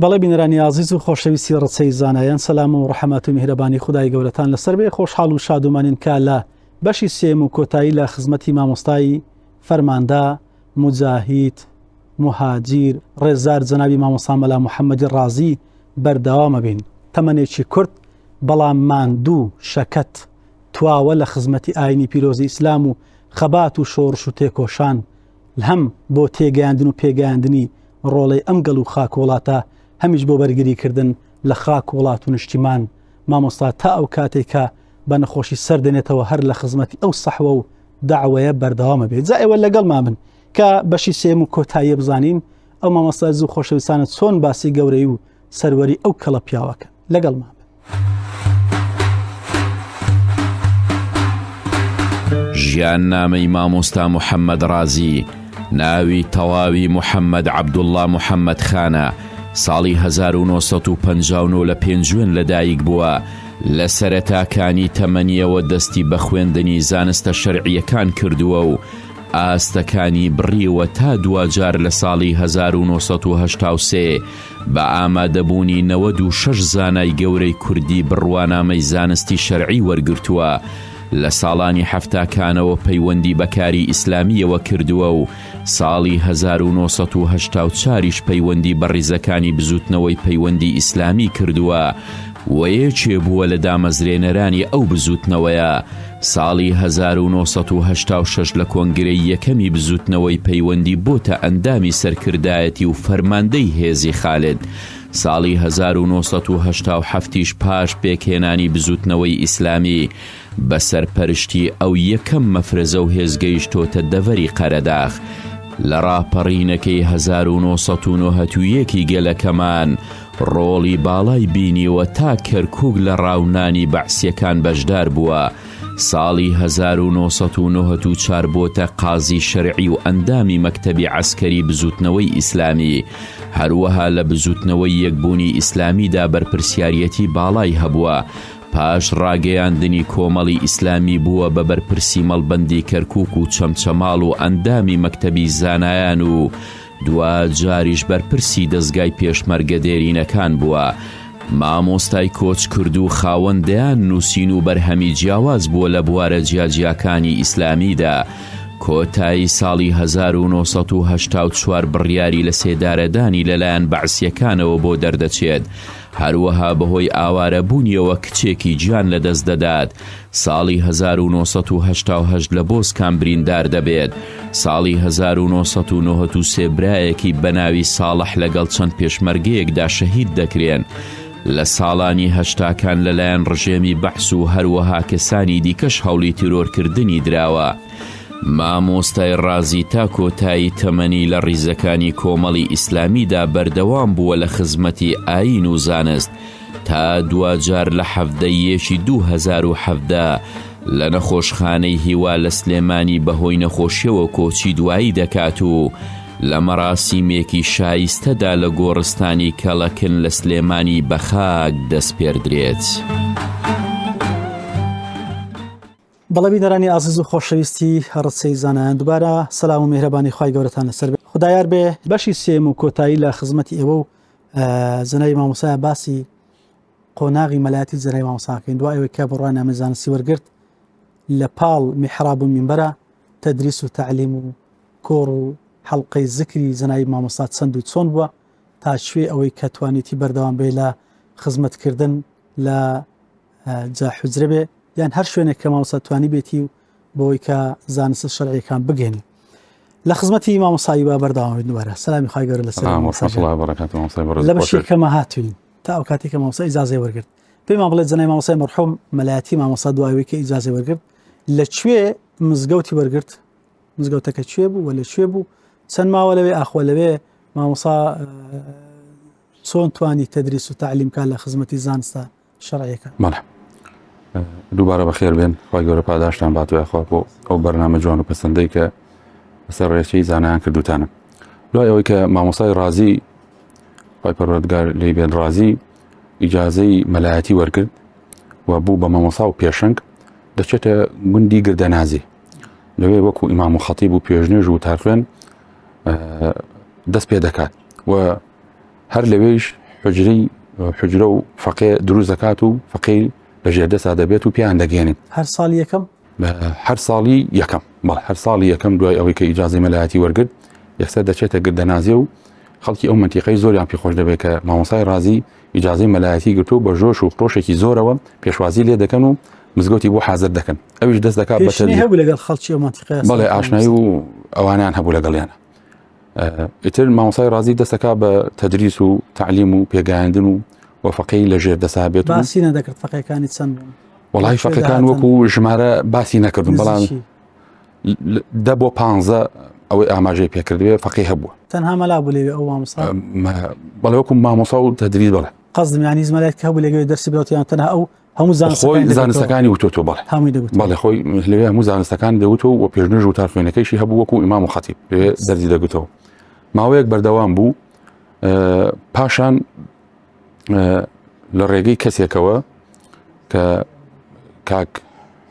بەڵێ بینەرانی ئازیز و خۆشەویستی ڕچەی زانایان سەلام و ڕەحمەت و میهرەبانی خودای گەورەتان لەسەر بێ خۆشحاڵ و شادومانین کە لە بەشی سێم و کۆتایی لە خزمەتی مامۆستای فەرماندە موجاهید موهاجیر ڕێزدار جەنابی مامۆستا مەلا محەممەدی ڕازی بەردەوامە بین تەمەنێکی کورت بەڵام ماندوو شەکەت تواوە لە خزمەتی ئاینی پیرۆزی ئیسلام و خەبات و شۆڕش و تێکۆشان هەم بۆ تێگەیاندن و پێگەیاندنی ڕۆڵەی ئەم گەل و خاک وڵاتە هەمیش بۆ بەرگریکردن لە خاک وڵات و نیشتیمان مامۆستا تا ئەو کاتێک کە بە نەخۆشی سەر دێنێتەوە هەر لە خزمەتی ئەو سەحوە و داوەیە بەردەوامە بێت جا ئێوە لەگەڵما بن کە بەشی سێم و کۆتاییە بزانین ئەو مامۆستا زوو خۆشەویستانە چۆن باسی گەورەی و سەروەری ئەو کەڵە پیاوەکە لەگەڵما بن. ژیاننامەی مامۆستا محەممەد ڕازی، ناوی تەواوی محەممەد عەبدوڵڵا محەممەد خانە، ساڵی 1959 لە پێنجوێن لەدایک بووە، لە سەرەتاکانی تەمەنیەوە دەستی بە خوێندنی زانستە شەرعییەکان کردووە و ئاستەکانی بڕیوە تا دواجار لە ساڵی 1983 بە ئامادەبوونی 96 زانای گەورەی کوردی بڕوانامەی زانستی شەرعی وەرگرتووە، لە ساڵانی حەفتاکانەوە پەیوەندی بە کاری ئیسلامییەوە کردووە و ساڵی 1984 یش پەیوەندی بە ڕیزەکانی بزووتنەوەی پەیوەندی ئیسلامی کردووە و یەکێ بووە لە دامەزرێنەرانی ئەو بزووتنەوەیە. ساڵی 1986 لە کۆنگرەی یەکەمی بزووتنەوەی پەیوەندی بۆتە ئەندامی سەرکردایەتی و فەرماندەی هێزی خالد. ساڵی 1987 یش پاش پێکهێنانی بزووتنەوەی ئیسلامی بە سەرپەرشتی ئەو یەکەم مەفرەزە و هێز گەیشتۆتە دەڤەری قەرەداخ. لە ڕاپەڕینەکەی 1991 ی گەلەکەمان ڕۆڵی باڵای بینیوە تا کەرکوک لە ڕاونانی بەعسیەکان بەشدار بووە، ساڵی 1994 بۆتە قازی شەرعی و ئەندامی مەکتەبی عەسکەری بزوتنەوەی ئیسلامی، هەروەها لە بزوتنەوەی یەکبوونی ئیسلامیدا بەرپرسیاریەتی باڵای هەبووە، پاش ڕاگەیاندنی کۆمەڵی ئیسلامی بووە بە بەرپرسی مەڵبەندی کەرکوک و چەمچەماڵ و ئەندامی مەکتەبی زانایان و دواجاریش بەرپرسی دەزگای پێشمەرگە دێرینەکان بووە. مامۆستای کۆچکردوو خاوەن دەیان نووسین و بەرهەمی جیاواز بووە لە بوارە جیاجیاکانی ئیسلامیدا. کۆتایی ساڵی 1984 بڕیاری لەسێدارەدانی لەلایەن بەعسییەکانەوە بۆ دەردەچێت. هەروەها بەهۆی ئاوارەبوونیەوە کچێکی گیان لەدەست دەدات. ساڵی 1988 لە بۆسکان بریندار دەبێت. ساڵی 1993 برایەکی بە ناوی ساڵح لەگەڵ چەند پێشمەرگەیەکدا شەهید دەکرێن. لە ساڵانی هەشتاکان لەلایەن ڕژێمی بەعس و هەروەها کەسانی دیکەش هەوڵی تیرۆرکردنی دراوە. مامۆستای ڕازی تا کۆتایی تەمەنی لە ڕیزەکانی کۆمەڵی ئیسلامیدا بەردەوام بووە لە خزمەتی ئایین و زانست تا دواجار لە حەڤدە یەکی 2017 لە نەخۆشخانەی هیوا لە سلێمانی بەهۆی نەخۆشیەوە کۆچی دوایی دەکات و لە مەراسیمێکی شایستەدا لە گۆڕستانی کەڵەکن لە سلێمانی بەخاک دەسپێردرێت. بەڵێ بینەرانی ئازیز و خۆشەویستی ڕچەی زانایان دوبارە سەلام و میهرەبانی خوای گەورەتان لەسەر بێ خودایار بێ بەشی سێم و کۆتایی لە خزمەتی ئێوە و جەنابی مامۆستا باسی قۆناغی مەلایەتی جەنابی مامۆستاکەین دوای ئەوەی کە بڕوانامەی زانستی وەرگرت لە پاڵ میحراب و مینبەرە تدریس و تعلیم و کۆڕ و حەڵقەی زکری جەنابی مامۆستا چەند و چۆن بووە تا کوێ ئەوەی کە توانیتی بەردەوام بێ لە خزمەتکردن لە جا حوجرە بێ یان هەر شوێنێک کە مامۆستا توانی بێتی و بۆی کە زانستە شەرعیەکان بگەێنی لە خزمەتی مامۆسایی با بەردەوام بین دووبارە سەلامی خوای گەورە لەسەر لە بەشێکەمە هاتوین تا ئەو کاتێک کە مامۆستا ئیجازەی وەرگرت پێمان بڵێ جەنای مامۆستای مەرحوم مەلایەتی مامۆستا دوایەوەی کە ئیجازەی وەرگرت لە کوێ مزگەوتی وەرگرت مزگەوتەکە کوێ بوو و لە کوێ بوو چەند ماوە لەوێ ئاخۆ لەوێ مامۆسا چۆن توانی تدریس و تعلیم کا لە خزمەتی زانستە شەرعیەکان. بەڵێ دووبارە بەخێر بێن خی گەورە پاداشتان بات و یاخوا بۆ ئەو بەرنامە جوان و پەسەندەی کە لەسەر ڕێچەی زانایان کردوتانە دوای ئەوەی کە مامۆسای ڕازی خی پەروەردگار لێی بێن ڕازی ئیجازەی مەلایەتی وەرگرت و بوو بە مامۆسا و پێشنگ دەچێتە گوندی گردەنازی لەوێ وەکو ئیمام و خەتیب و پێشنوێژ و تارخوێن دەست پێ دەکات و هەر لەوێیش حجرەی حجرە و فەقێ دروست دەکات و فەقێی لە ژێردەسا دەبێت و پێیان دەگەێنێت. هەر ساڵی یەکەم؟ هەر ساڵی یەکەم بەڵێ هەر ساڵی یەکەم دوای ئەوەی کە ئیجازەی مەلایەتی وەرگرت یەکسەر دەچێتە گردەنازێ و خەڵکی ئەو مەنتیقەی زۆریان پێخۆش دەبێت کە مامۆسای ڕازی ئیجازەی مەلایەتی گرتو بە جۆش و خرۆشێکی زۆرەوە پێشوازی لێ دەکەن و مزگەوتی بۆ حاضر دەکەن ئەویش دەست دەکات بە هەبوو لەگەڵ خەڵکی ئەو مەنتیقەیە بەڵێ ئاشنایی و ئەوانیان هەبوو لەگەڵیانە ئیتر مامۆسای ڕازی دەستەکا بە تەدریس و تعلیم و پێگەیاندن و وەفەقەی لە ژێر دەسا بێت باسی نەدەکرد فەقەکانی چەند بوون وڵی فەقەکان وەکو ژمارە باسی نەکردن بەڵام دە بۆ پ ئەوەی ئاماژەی پێکردوێ فەقی هەبووە تەنها مەلا بوو لەوێ ئەو مامۆستا بەڵێ وەکو مامۆسا و تەدریس بڵێ قەزم ینی زمەلێک هەبوو لەگەێ دەرسی بێتیان تەنها ئەو هەموو زانستەکانی زانستەکانی وتۆتۆ بەڵێ هەمووی دەگوت بەڵێ خۆی لەوێ هەموو زانستەکان دەوتەوە و پێشنوێژ و تارخوێنەکەیشی هەبوو وەکو ئیمام و خەتیب لەوێ دەرزی دەگوتەوە ماوەیەک بەردەوام بوو پاشان لە ڕێگەی کەسێکەوە کە کاک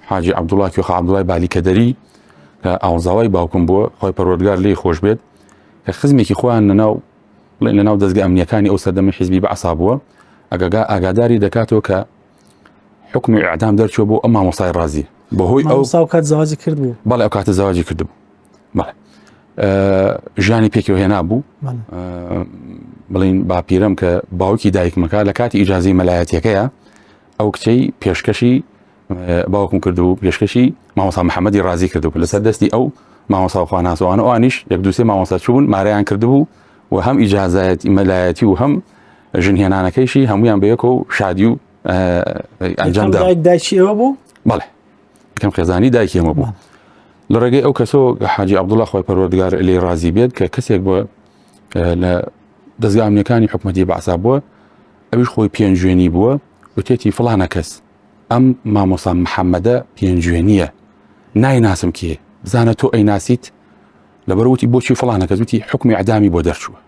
حاجی عەبدوڵا کوێخا عەبدوڵای بالیکەدەری کە ئاوزاوای باوکم بووە خۆی پەروەردگار لێی خۆش بێت کە خزمێکی خۆیان لەناو بڵێن لەناو دەزگە ئەمنیەکانی ئەو سەردەمە حیزبی بەعسا بووە ئەگەگا ئاگاداری دەکاتەوە کە حکمی ئەعدام دەرچوە بۆ ئەم مامۆستای ڕازی بەهۆی ئەو ساو کات زەواجی کرد بوو بەڵێ ئەو کاتە زەواجی کردبوو بەڵێ ژیانی پێکەوە هێنا بوو بڵین باپیرم کە باوکی دایکمەکە لە کاتی ئیجازی مەلایەتەکەیە ئەو کچەی پێشکەشی باوکم کرد و پێشکەشی مامۆسا محەممەدی ڕازی کردو لەسەر دەستی ئەو مامۆسا و خواناسەوانە ئەوانیش یەک دووسێ مامۆسا چوون مارەیان کردبوو و هەم ئیجازایەتی مەلایەتی و هەم ژنهێنانەکەیشی هەمویان بەیەکەوە و شادی و ئەنجامدا دایکی ئەوە بوو بەڵێ یەکەم خێزانی دایکی ئێمە بوو لە ڕێگەی ئەو کەسەوە حاجی عەبدوڵڵا خۆی پەروەردگار لێی ڕازی بێت کە کەسێک بووە لە دەزگا ئەمنیەکانی حکومەتی بەعسا بووە ئەویش خۆی پێنجوێنی بووە وتێتی فڵانە کەس ئەم مامۆسا محەممەدە پێنجوێنیە نایناسم کێ بزانە تۆ ئەیناسیت لەبەر وتی بۆچی فڵانە کەس وتی حکمی ئەدامی بۆ دەرچووە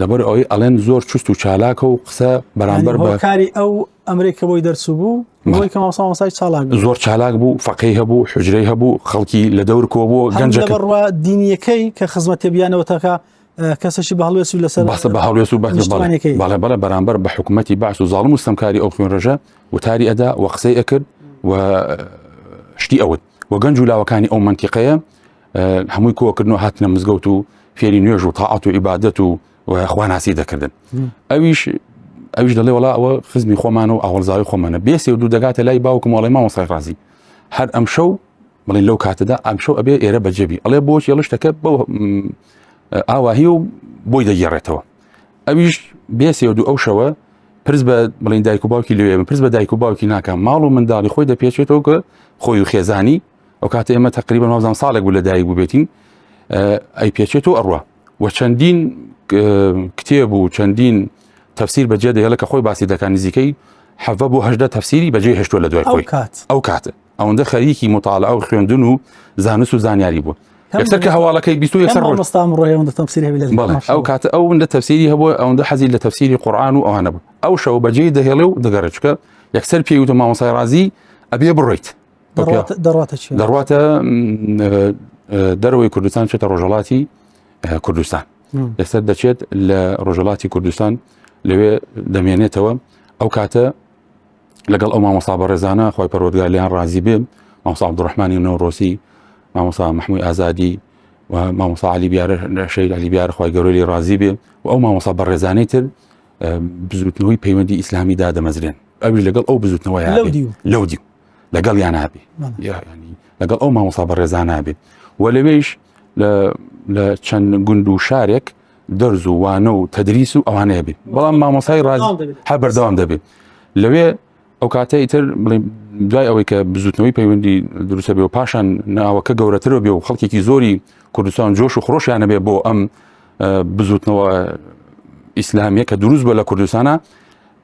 لەبەر ئەوەی ئەڵێن زۆر چست و چالاکە و قسە بەرامبەر بە کاری ئەو ئەمرێک کە بۆی دەرچوو بوو بۆی کە مامۆستا مامۆستای چالاک بوو زۆر چالاک بوو فەقێی هەبوو حوجرەی هەبوو خەڵکی لە دەور کۆ بوو گەنجەکە بڕوا دینیەکەی کە خزمەتی بیانەوە تاکە کەسێکی بە هەڵوێست و لەسەر باسە بە هەڵوێست و نیشتمانەکەی بەڵێ بەڵێ بەرامبەر بە حکوومەتی بەعس و زاڵم و ستەمکاری ئەو خوێنڕێژە وتاری ئەدا و قسەی ئەکرد و شتی ئەوت و گەنج و لاوەکانی ئەو مەنتیقەیە هەمووی کۆکردن و هاتنە مزگەوت و فێری نوێژ و تاعات و عیبادەت و خواناسی دەکردن ئەویش ئەویش دەڵێ وڵا ئەوە خزمی خۆمان و ئاوەڵزاوی خۆمانە بێسێ و دوو دەگاتە لای باوکم وڵی مامۆسای ڕازی هەر ئەم شەو بڵێن لەو کاتەدا ئەم شەو ئەبێ ئێرە بەجێبی ئەڵێ بۆچی ئەڵێ شتەکە بەو ئاواهی و بۆی دەگێڕێتەوە ئەویش بێسێ و دوو ئەو شەوە پرس بە بڵین دایک و باوکی لێ پرس بە دایک و باوکی ناکە ماڵ و منداڵی خۆی دەپێچێتەوە کە خۆی و خێزانی ئەو کاتە ئێمە تقریبا وابزانم ساڵێک بوو لە دایک بووبێتین ئەی پێچێت و ئەڕوا و چەندین کتێب و چەندین تەفسیر بەجێ دەهێڵە کە خۆی باسی دەکات نزیکەی حەڤە بۆ هەشدە تەفسیری بەجێ هێشتووە لە دوای خۆی ئەو کاتە ئەوەندە خەریکی مطالعە و خوێندن و زانست و زانیاری بوو یەکسەر کە هەواڵەکەی بیست و یەکسەر ڕۆیشت. مامۆستا ئەمڕۆ ئەوەندە تەفسیر هەبێ لە بەڵێ ئەو کاتە ئەوەندە تەفسیری هەبوو ئەوەندە حەزی لە تەفسیری قورئان و ئەوانە بوو ئەو شەو بەجێی دەهێڵێ و دەگەڕێ چونکە یەکسەر پێی وتە مامۆستای ڕازی ئەبێ بڕۆیت دەڕاتە چی دەڕاتە دەرەوەی کوردستان چێتە ڕۆژهڵاتی کوردستان لەسەر دەچێت لە ڕۆژهڵاتی کوردستان لەوێ دەمێنێتەوە ئەو کاتە لەگەڵ ئەو مامۆسا بەڕێزانە خۆی پەروەردگار لیان ڕازی بێ مامۆسا عبدالرحمانی نەورۆسی مامۆسا محموی ئازادی و مامۆسا علی بیارە شەهید علی بیارە خۆی گەورەی ڕازی بێ و ئەو مامۆسا بەڕێزانەی تر بزوتنەوەی پەیوەندی ئیسلامی دادەمەزرێن ئەویش لەگەڵ ئەو بزوتنەوە لەو دیو لەگەڵ یان نابێ لەگەڵ ئەو مامۆسا بەڕێزان نابێ و لەوێش لە چەند گوند و شارێک دەرز و وانە و تەدریس و ئەوانەیە بێ بەڵام مامۆسای ڕاز هەر بەردەوام دەبێت لەوێ ئەو کاتە ئیتر دوای ئەوەی کە بزوتنەوەی پەیوەندی دروستە بێ و پاشان ناوەکە گەورەترە بێ و خەڵکێکی زۆری کوردستان جۆش و خرۆشیانە بێ بۆ ئەم بزوتنەوە ئیسلامیە کە دروست بە لە کوردستانە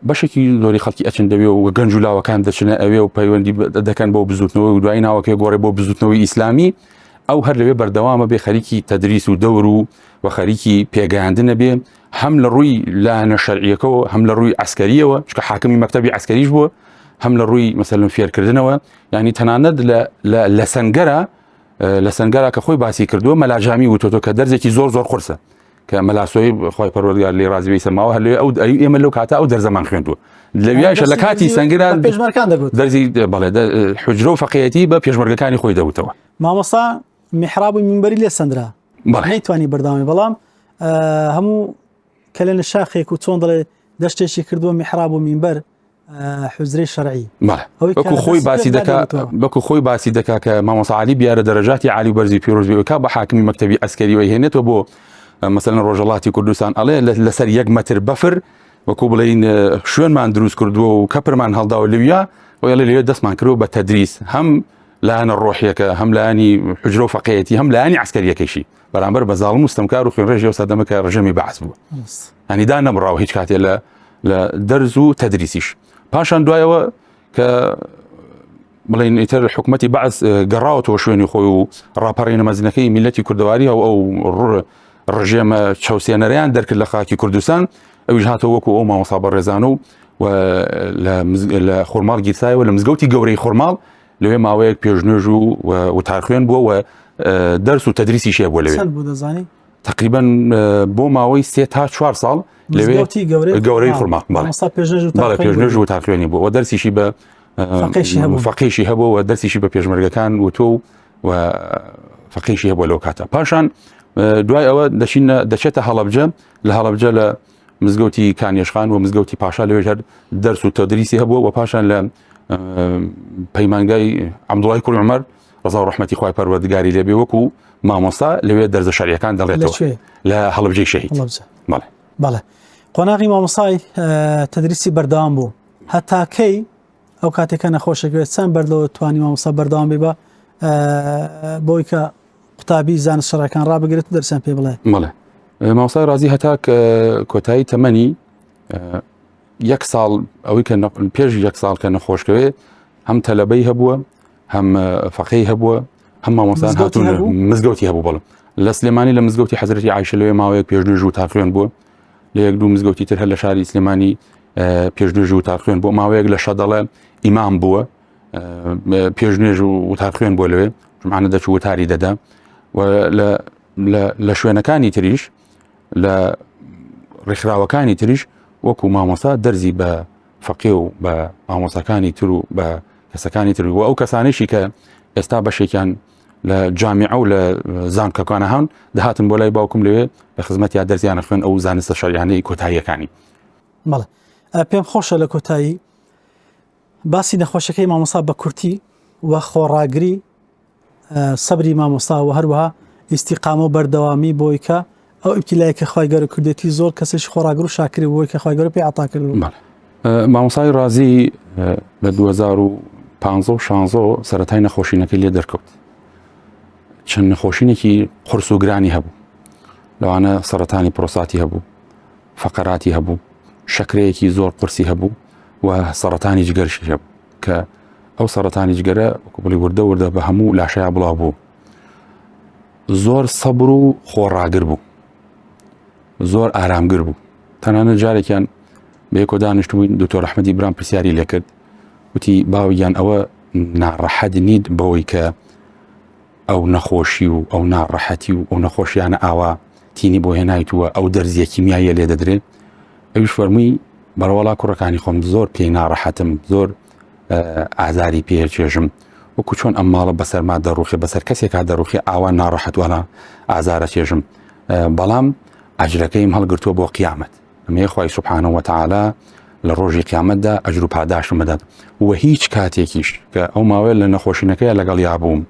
بەشێکی زۆری خەڵکی ئەچن دەوێ و گەنج و لاوەکان دەچنە ئەوێ و پەیوەندی دەکەن بۆ بزوتنەوە و دوای ناوەکەی گۆڕێ بۆ بزوتنەوەی ئیسلامی ئەو هەر لەوێ بەردەوامە بێ خەریکی تەدریس و دەور و و خەریکی پێگەیاندنە بێ هەم لە ڕووی لایەنە شەرعیەکەەوە هەم لە ڕووی عسکەریەوە چکە حاکمی مەکتەبی عسکەریش بووە هەم لە ڕووی مەسەلەن فێرکردنەوە ینی تەنانەت لە سەنگەرە لە سەنگەرا کە خۆی باسی کردووە مەلاجامی وتۆتۆ کە دەرزێکی زۆر زۆر قورسە. کە مەلاسۆی خی پەروەردگار لێ ڕازی بێ سەماوە هەر لەوێ ئەو ئێمە لەو کاتە ئەو دەرزەمان خوێندووە لەویایشە لە کاتی سەنگرا پێشمەرکان دەگوت دەرزی بەڵێ حجرە و فەقیەتی بە پێشمەرگەکانی خۆی دەوتەوە. مامۆستا میحراب و مینبەری لێ سەندرا نەیتوانی بەردەوامی بەڵام هەموو کەلێنە شاخێک و چۆن دەڵێ دەشتێکی کردووە میحراب و مینبەر حوجرەی شەرعی وەکو خۆی باسی دەکا بەکو خۆی باسی دەکا کە مامۆستا علی بیارە دەرەجاتی عالی و بەرزی پیرۆز بێ کا بە حاکمی مەکتەبی عەسکەری وی هێنێتەوە بۆ مەسەلەن ڕۆژەڵاتی کوردستان ئەڵێ لەسەر یەک مەتر بەفر وەکو بڵین شوێنمان دروست کردووە و کەپرمان هەڵداوە لەویا وەڵێ لەوێ دەستمان کردووە بە تەدریس هەم لایەنە ڕۆحیەکە هەم لایەنی حجرە و فەقێیەتی هەم لایەنی عسکەریەکەشی بەرامبەر بە زاڵم و ستەمکار و خوێنڕێژی ئەو سەردەمە کە ڕژێمی بەعس بوو هەنی دا نەبڕاوە هیچ کاتێ لە لە دەرز و تەدریسیش پاشان دوایەوە کە بڵین ئیتر حکوومەتی بەعس گەڕاوەتەوە شوێنی خۆی و ڕاپەڕینە مەزنەکەی میلەتی کوردەواری ئەو ئەو ڕژێمە چەوسێنەریان دەرکرد لە خاکی کوردستان ئەویش هاتەوە وەکو ئەو مامۆستا بەڕێزان و لە خورماڵ گیرسایەوە لە مزگەوتی گەورەی خورماڵ لەوێ ماوەیەک پێشنوێژ و وتارخوێن بووە و دەرس و تەدریسیش هەبووە لەوێ. چەند بوو دەزانی؟ تقریبا بۆ ماوەی سێ تا چوار ساڵ لەوێ گەورەی خورما بەڵێ پێشنوێژ و وتارخوێنی بوو و دەرسیشی بە فەقێشی هەبوو و دەرسیشی بە پێشمەرگەکان وتۆ و فەقێشی هەبوو لەو کاتە پاشان دوای ئەوە دەچین دەچێتە هەڵەبجە لە هەڵەبجە لە مزگەوتی کانیشخان و مزگەوتی پاشا لەوێش هەر دەرس و تەدریسی هەبووە و پاشان لە پەیمانگای عەبدوڵای کوڕی عومەر ڕەزا و ڕەحمەتی خوای پەروەردگاری لێبێ وەکو مامۆستا لەوێ دەرزە شەرعیەکان دەڵێتەوە لە هەڵەبجەی شەهید بەڵێ بەڵێ قۆناغی مامۆسای تدریسی بەردەوام بوو هەتا کەی ئەو کاتێکە نەخۆشەکەوێت چەند بەردەوە توانی مامۆستا بەردەوام بێ بە بۆی کە قوتابی زانست شەرعەکان ڕابگرێت و دەرسیان پێ بڵێ. بەڵێ مامۆستای ڕازی هەتا کۆتایی تەمەنی یەک ساڵ ئەوەی کە پێش یەک ساڵ کە نەخۆشکەوێ هەم تەلەبەی هەبووە هەم فەقەی هەبووە هەم مامۆستان هاتوون مزگەوتی هەبوو بەڵم لە سلێمانی لە مزگەوتی حەزرەتی عیشە لەوێ ماوەیەک پێشنوێژ و تاخوێن بووە لە یەک دوو مزگەوتی تر هەر لە شاری سلێمانی پێشنوێژ و تاخوێن بۆ ماوەیەک لە شەدەڵە ئیمام بووە پێشنوێژ و وتارخوێن بۆ لەوێ جمعانە دەچوو وتاری دەدا و لە شوێنەکانی تریش لە ڕێکخراوەکانی تریش وەکو مامۆسا دەرزی بە فەقێ و بە مامۆساکانی تر و بە کەسەکانی تر و ئەو کەسانێکی کە ئێستا بەشێکیان لە جامیعە و لە زانکەکانە هەن دەهاتن بۆ لای باوکم لەوێ لە خزمەت یا دەرزیانە خوێن ئەو زانستە شەریانەی کۆتاییەکانی. بەڵێ پێم خۆشە لە کۆتایی باسی نەخۆشەکەی مامۆستا بە کورتی و خۆڕاگری سەبری مامۆستا و هەروەها ئیسیقامە و بەردەوامی بۆی کە ئەو ئیبتیلای کە خوای گەورە کردێتی زۆر کەسێکی خۆڕاگر و شاکری بۆی کە خوای گەورە پێی عەتا کرد. مامۆستای ڕازی لە 2015 و 16 سەرەتای نەخۆشینەکەی لێ دەرکەوت چەند نەخۆشینێکی قورس و گرانی هەبوو لەوانە سەرەتانی پرۆساتی هەبوو فەقەراتی هەبوو، شەکرەیەکی زۆر قورسی هەبوو و سەڕەتانی جگەرشی هەبوو کە ئەو سەڕەتانی جگەرە وەکو بڵی وردە وردە بە هەموو لاشەیا بڵاو بوو. زۆر سەبر و خۆڕاگر بوو، زۆر ئارامگر بوو. تەنانەت جارێکیان بە یەکۆ دانیشتبووین دکتۆر ئەحمەدی برام پرسیاری لێکرد وتی باوەگیان ئەوە ناڕەحەت نیت بەوەی کە ئەو نەخۆشی و ئەو ناڕەحەتی و ئەو نەخۆشیانە ئاوا تینی بۆ هێنایتووە ئەو دەرزیە کیمیاییە لێ دەدرێ ئەویش فەرمووی بەڕەوەڵا کوڕەکانی خۆم زۆر پێی ناڕەحەتم زۆر ئازاری پێ چێژم وەکو چۆن ئەم ماڵە بەسەرما دەڕوخێ بەسەر کەسێکا دەڕوخێ ئاوا ناڕەحەتوانە ئازارە چێژم بەڵام ئەجرەکەیم هەڵگرتووە بۆ قیامەت ئەمەیە خوای سبحانە وتعالی لە ڕۆژی قیامەتدا ئەجر و پاداشتم بدات و هیچ کاتێکیش کە ئەو ماوەیە لە نەخۆشینەکەی لەگەڵ یا بووم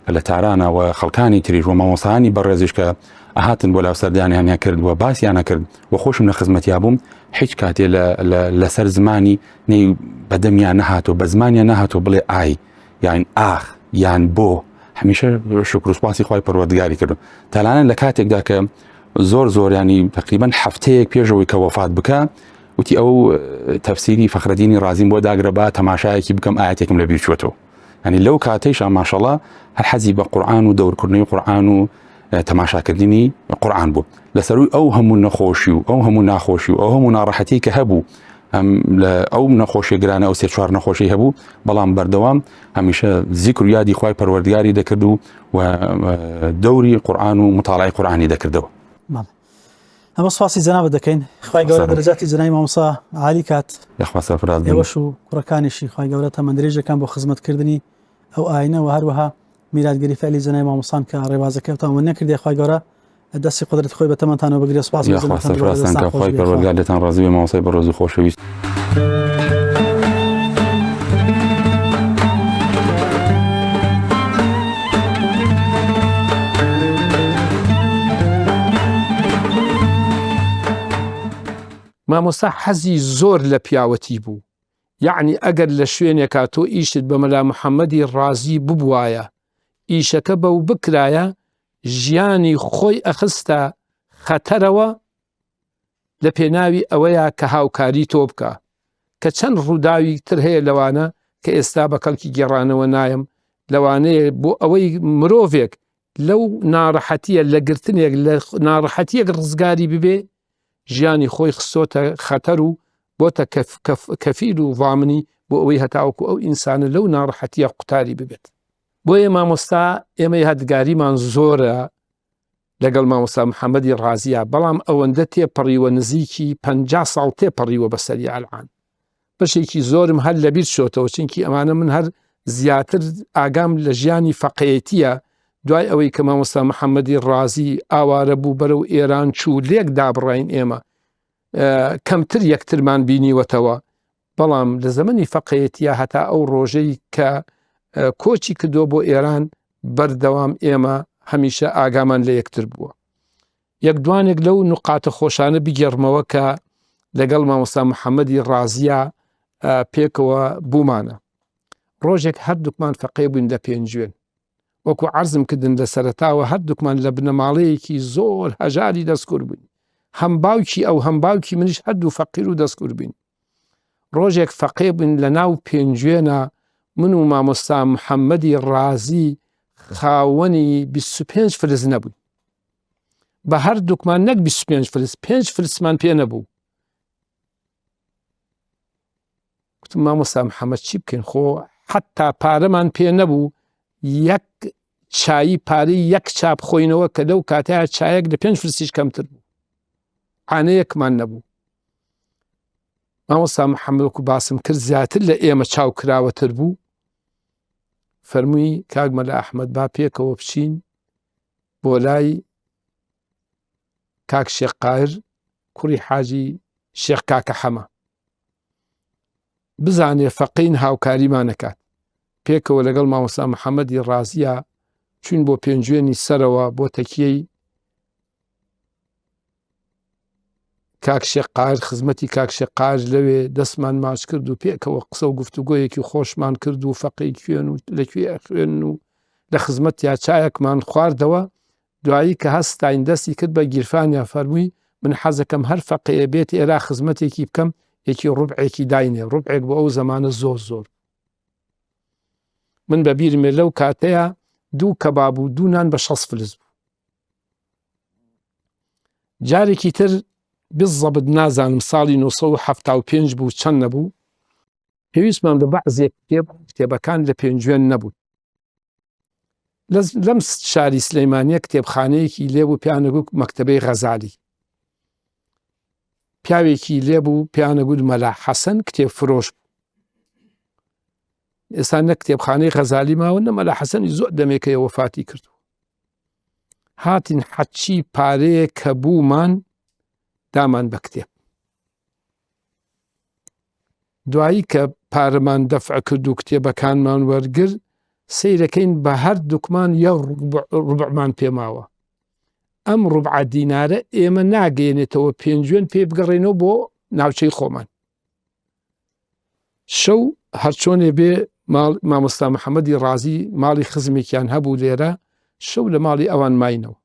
کە لە تارانە و خەڵکانی تریش و مامۆستایانی بەڕێزیش کە ئەهاتن بۆ لاو سەردانیانیان کرد و باسیانە کرد و خۆشم لە خزمەتیا بووم هیچ کاتێ لەسەر زمانی نەی بەدەمیان نەهاتۆ بە زمانیان نەهاتۆ بڵێ ئای یان ئاخ یان بۆ هەمیشە شکر و سوپاسی خوای پەروەردگاری کردو تەنانەت لە کاتێکدا کە زۆر زۆر ینی تقریبا هەفتەیەک پێشەوەی کە وەفات بکە وتی ئەو تەفسیری فەخرەدینی ڕازیم بۆ داگرە با تەماشایەکی بکەم ئاەتێکم لە بیر چوەتەوە ینی لەو کاتەیشا ماشەڵا هەر حەزی بە قورآن و دەورکردنەوەی قورآن و تەماشاکردنی قورآن بوو لەسەروی ئەو هەموو نەخۆشی و ئەو هەموو ناخۆشی و ئەو هەموو ناڕەحەتی کە هەبوو ئەم لە ئەو نەخۆشی گرانە ئەو سێ چوار نەخۆشی هەبوو بەڵام بەردەوام هەمیشە زیکر و یادی خوای پەروەردگاری دەکرد و و دەوری قورآن و متاڵای قورآانی دەکردەوە. بەڵێ. ئەمە سوپاسی جەنابت دەکەین خوای گەورە دەرەجاتی جەنابی مامۆستا عالی کات. یاخوا سەرفراز بن. ئێوەش و کوڕەکانیشی خوای گەورە تەمەندرێژەکان بۆ خزمەتکردنی ئەو ئاینە و هەروەها میراتگری فعلی جەنابی مامۆستان کە ڕێبازەکەتان ون نەکردی خوای گەورە دەستی قودرەتی خۆی بە تەمەنتانەوە بگرێ سوپاس بۆ یاخوا جەنابتان دووبارە سەرفرازتان دەستان کا خۆش خوای بێ یاخوا. پەروەردگار لێتان ڕازی بێ مامۆستای بەڕێز و خۆشەویست. مامۆستا حەزی زۆر لە پیاوەتی بوو یەعنی ئەگەر لە شوێنێکا تۆ ئیشت بە مەلا محەمەدی ڕازی ببوایە ئیشەکە بەو بکرایە ژیانی خۆی ئەخستە خەتەرەوە لە پێناوی ئەوەیە کە هاوکاری تۆ بکە کە چەند ڕووداوی تر هەیە لەوانە کە ئێستا بە کەڵکی گێڕانەوە نایەم لەوانەیە بۆ ئەوەی مرۆڤێک لەو ناڕەحەتیە لە گرتنێک لە ناڕەحەتیەک ڕزگاری ببێ ژیانی خۆی خستۆتە خەتەر و بۆتە کەفیل و ضامنی بۆ ئەوەی هەتاوەکو ئەو ئینسانە لەو ناڕەحەتیە قوتاری ببێت بۆیە مامۆستا ئێمە یادگاریمان زۆرە لەگەڵ مامۆستا محەممەدی ڕازیە بەڵام ئەوەندە تێپەڕیوە نزیکی پ ساڵ تێپەڕیوە بەسەری ئەلعان بەشێکی زۆرم هەر لەبیر چۆتەوە چونکی ئەمانە من هەر زیاتر ئاگام لە ژیانی فەقێیەتیە دوای ئەوەی کە مامۆستا محەممەدی ڕازی ئاوارە بوو بەرەو ئێران چوو لێک دابڕین ئێمە کەمتر یەکترمان بینیوەتەوە بەڵام لە زەمەنی فەقێیەتیە هەتا ئەو ڕۆژەی کە کۆچی کردووە بۆ ئێران بەردەوام ئێمە هەمیشە ئاگامان لە یەکتر بووە یەک دوانێک لەو نوقاتە خۆشانە بگێڕمەوە کە لەگەڵ مامۆستا محەممەدی ڕازیە پێکەوە بوومانە ڕۆژێک هەردووکمان فەقێ بووین لە پێنجوێن وەکو عەرزم کردن لە سەرەتاوە هەردووکمان لە بنەماڵەیەکی زۆر هەژاری دەستکورد بووین هەم باوکی ئەو هەم باوکی منیش هەردوو فەقیر و دەستکورد بووین ڕۆژێک فەقێ بووین لە ناو پێنجوێنە من و مامۆستا محەممەدی ڕازی خاوەنی 25 فلس نەبووین بە هەردووکمان نەک 25 فلس پێنج فلسمان پێ نەبوو گوتم مامۆستا محەممەد چی بکەین خۆ حتا پارەمان پێ نەبوو یەک چایی پارەی یەک چا بخۆینەوە کە لەو کاتەیە چایەک لە پێنج فلسیش کەمتر بوو عانەیەکمان نەبوو مامۆستا محەممەد وەکو باسم کرد زیاتر لە ئێمە چاو کراوەتر بوو فەرمووی کاک مەلا ئەحمەد با پێکەوە بچین بۆ لای کاک شێخ قاهر کوڕی حاجی شێخ کاکە حەمە بزانێ فەقین هاوکاریمانەکات پێکەوە لەگەڵ مامۆستا محەممەدی ڕازیە چوین بۆ پێنجوێنی سەرەوە بۆ تەکیەی کاک شێخ قاهر خزمەتی کاک شێخ قاهر لەوێ دەستمان ماچ کرد و پێکەوە قسە و گفتوگۆیەکی خۆشمان کرد و فەقێی کوێن و لە کوێ ئەخوێن و لە خزمەتیا چایەکمان خواردەوە دوایی کە هەستاین دەستی کرد بە گیرفانیا فەرمووی من حەزەکەم هەر فەقێیە بێت ئێرا خزمەتێکی بکەم یەکی ڕوبعێکی داینێ ڕوبعێک بۆ ئەو زەمانە زۆر زۆر من بە بیرمێ لەو کاتەیە دوو کەباب و دوو نان بە شەست فلس بوو جارێکی تر بزەبت نازانم ساڵی 1975 بوو چەند نەبوو پێویستمان بە بەعزێک کتێب کتێبەکان لە پێنجوێن نەبوو لەم شاری سلەیمانیە کتێبخانەیەکی لێبوو پیانەگوت مەکتتەبەی غەزالی پیاوێکی لێبوو پیانەگوت مەلا حەسەن کتێب فرۆش بوو ئێستا نە کتێبخانەی غەزالی ماوە نە مەلا حەسەنی زۆر دەمێکەیە وەفاتی کردو هاتین حەچی پارەیە کە بوومان دامان بە کتێب دوایی کە پارەمان دەفع کرد و کتێبەکانمان وەرگر سەیرەکەین بە هەر دوکمان یە ڕبعمان پێماوە ئەم ڕبع دینارە ئێمە ناگەێنێتەوە پێنجوێن پێ بگەڕێنەوە بۆ ناوچەی خۆمان شەو هەرچۆنێ بێ مامۆستا محەممەدی ڕازی ماڵی خزمێکیان هەبوو لێرە شەو لە ماڵی ئەوان ماینەوە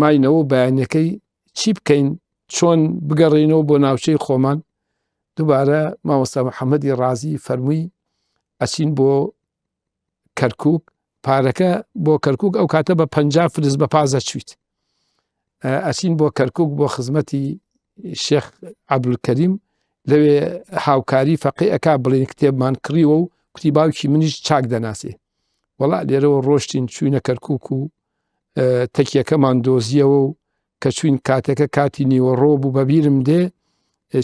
ماینەوە بەیانەکەی چی بکەین چۆن بگەڕێینەوە بۆ ناوچەی خۆمان دووبارە مامۆستا محەممەدی ڕازی فەرمووی ئەچین بۆ کەرکک پارەکە بۆ کەرکک ئەو کاتە بە پ فلس بە پازە چویت ئەچین بۆ کەرکک بۆ خزمەتی شێخ عەبدولکەریم لەوێ هاوکاری فەقی ئەک بڵین کتێبمان کڕیوە و کوتی باوکی منیش چاک دەناسێ وەڵا لێرەوە ڕۆشتین چوینە کەرکک و تەکیەکەمان دۆزیەوە و کە چوین کاتەکە کاتی نیوەڕۆ بوو بەبیرم دێ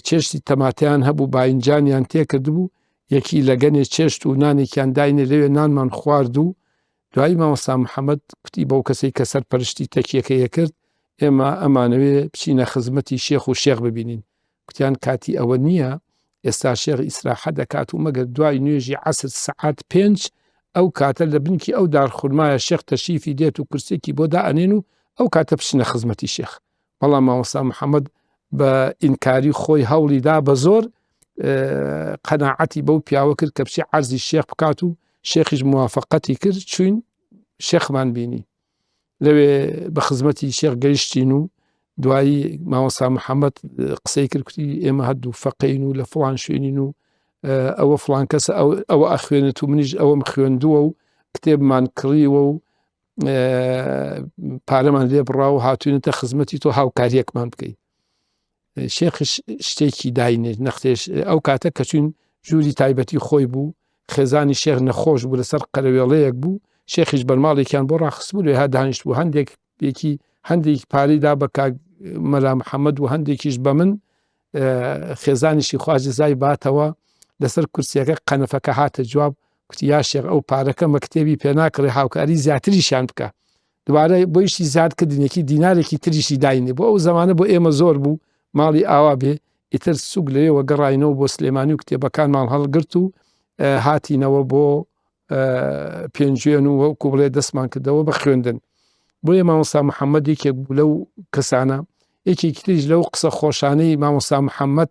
چێشتی تەماتەیان هەبوو باینجانیان تێکردبوو یەکی لەگەنێ چێشت و نانێکیان داینێ لەوێ نانمان خوارد و دوایی مامۆستا محەممەد کوتی بەو کەسەی کە سەرپەرشتی تەکیەکەیە کرد ئێمە ئەمانەوێ بچینە خزمەتی شێخ و شێخ ببینین کوتیان کاتی ئەوە نییە ئێستا شێخ ئیسراحە دەکات و مەگەر دوای نوێژی عەسر سەعات پێنج ئەو کاتە لە بنکی ئەو دارخورمایە شێخ تەشریفی دێت و کورسێکی بۆ دائەنێن و ئەو کاتە بچنە خزمەتی شێخ بەڵام مامۆستا محەممەد بە ئینکاری خۆی هەوڵی دا بە زۆر قەناعەتی بەو پیاوە کرد کە بچی عەرزی شێخ بکات و شێخیش موافقەتی کرد چوین شێخمان بینی لەوێ بە خزمەتی شێخ گەیشتین و دوایی مامۆستا محەممەد قسەی کرد کوتی ئێمە هەردوو فەقین و لە فڵان شوێنین و ئەوە فڵان کەسە ئەوە ئەخوێنێت و منیش ئەوەم خوێندووە و کتێبمان کڕیوە و پارەمان لێ بڕا و هاتوینەتە خزمەتی تۆ هاوکاریەکمان بکەیت شێخش شتێکی داینێت نەختێش ئەو کاتە کە چوین ژووری تایبەتی خۆی بوو خێزانی شێخ نەخۆش بوو لەسەر قەرەوێڵەیەک بوو شێخیش بەرماڵێکیان بۆ ڕاخستبوو لێ ها دانیشت بوو هەندێک یەکی هەندێک پارەی دا بە کاک مەلا محەممەد و هەندێکیش بە من خێزانیشی خوا جزای باتەوە لەسەر کورسیەکە قەنەفەکە هاتە جواب کوتی یا شێخ ئەو پارەکە مە کتێبی پێناکڕێ هاوکاری زیاتریشیان بکە دوبارە بۆیشی زیاد کردنێکی دینارێکی تریشی داینێ بۆ ئەو زمانە بۆ ئێمە زۆر بوو ماڵی ئاوا بێ ئیتر سوک لەوێوە گەڕاینەوە بۆ سلێمانی و کتێبەکانمان هەڵگرت و هاتینەوە بۆ پێنجوێن و وەکو بڵێ دەستمان کردەوە بە خوێندن بۆیە مامۆستا محەممەد یەکێک بوو لەو کەسانە یەکێکی تریش لەو قسە خۆشانەی مامۆستا محەممەد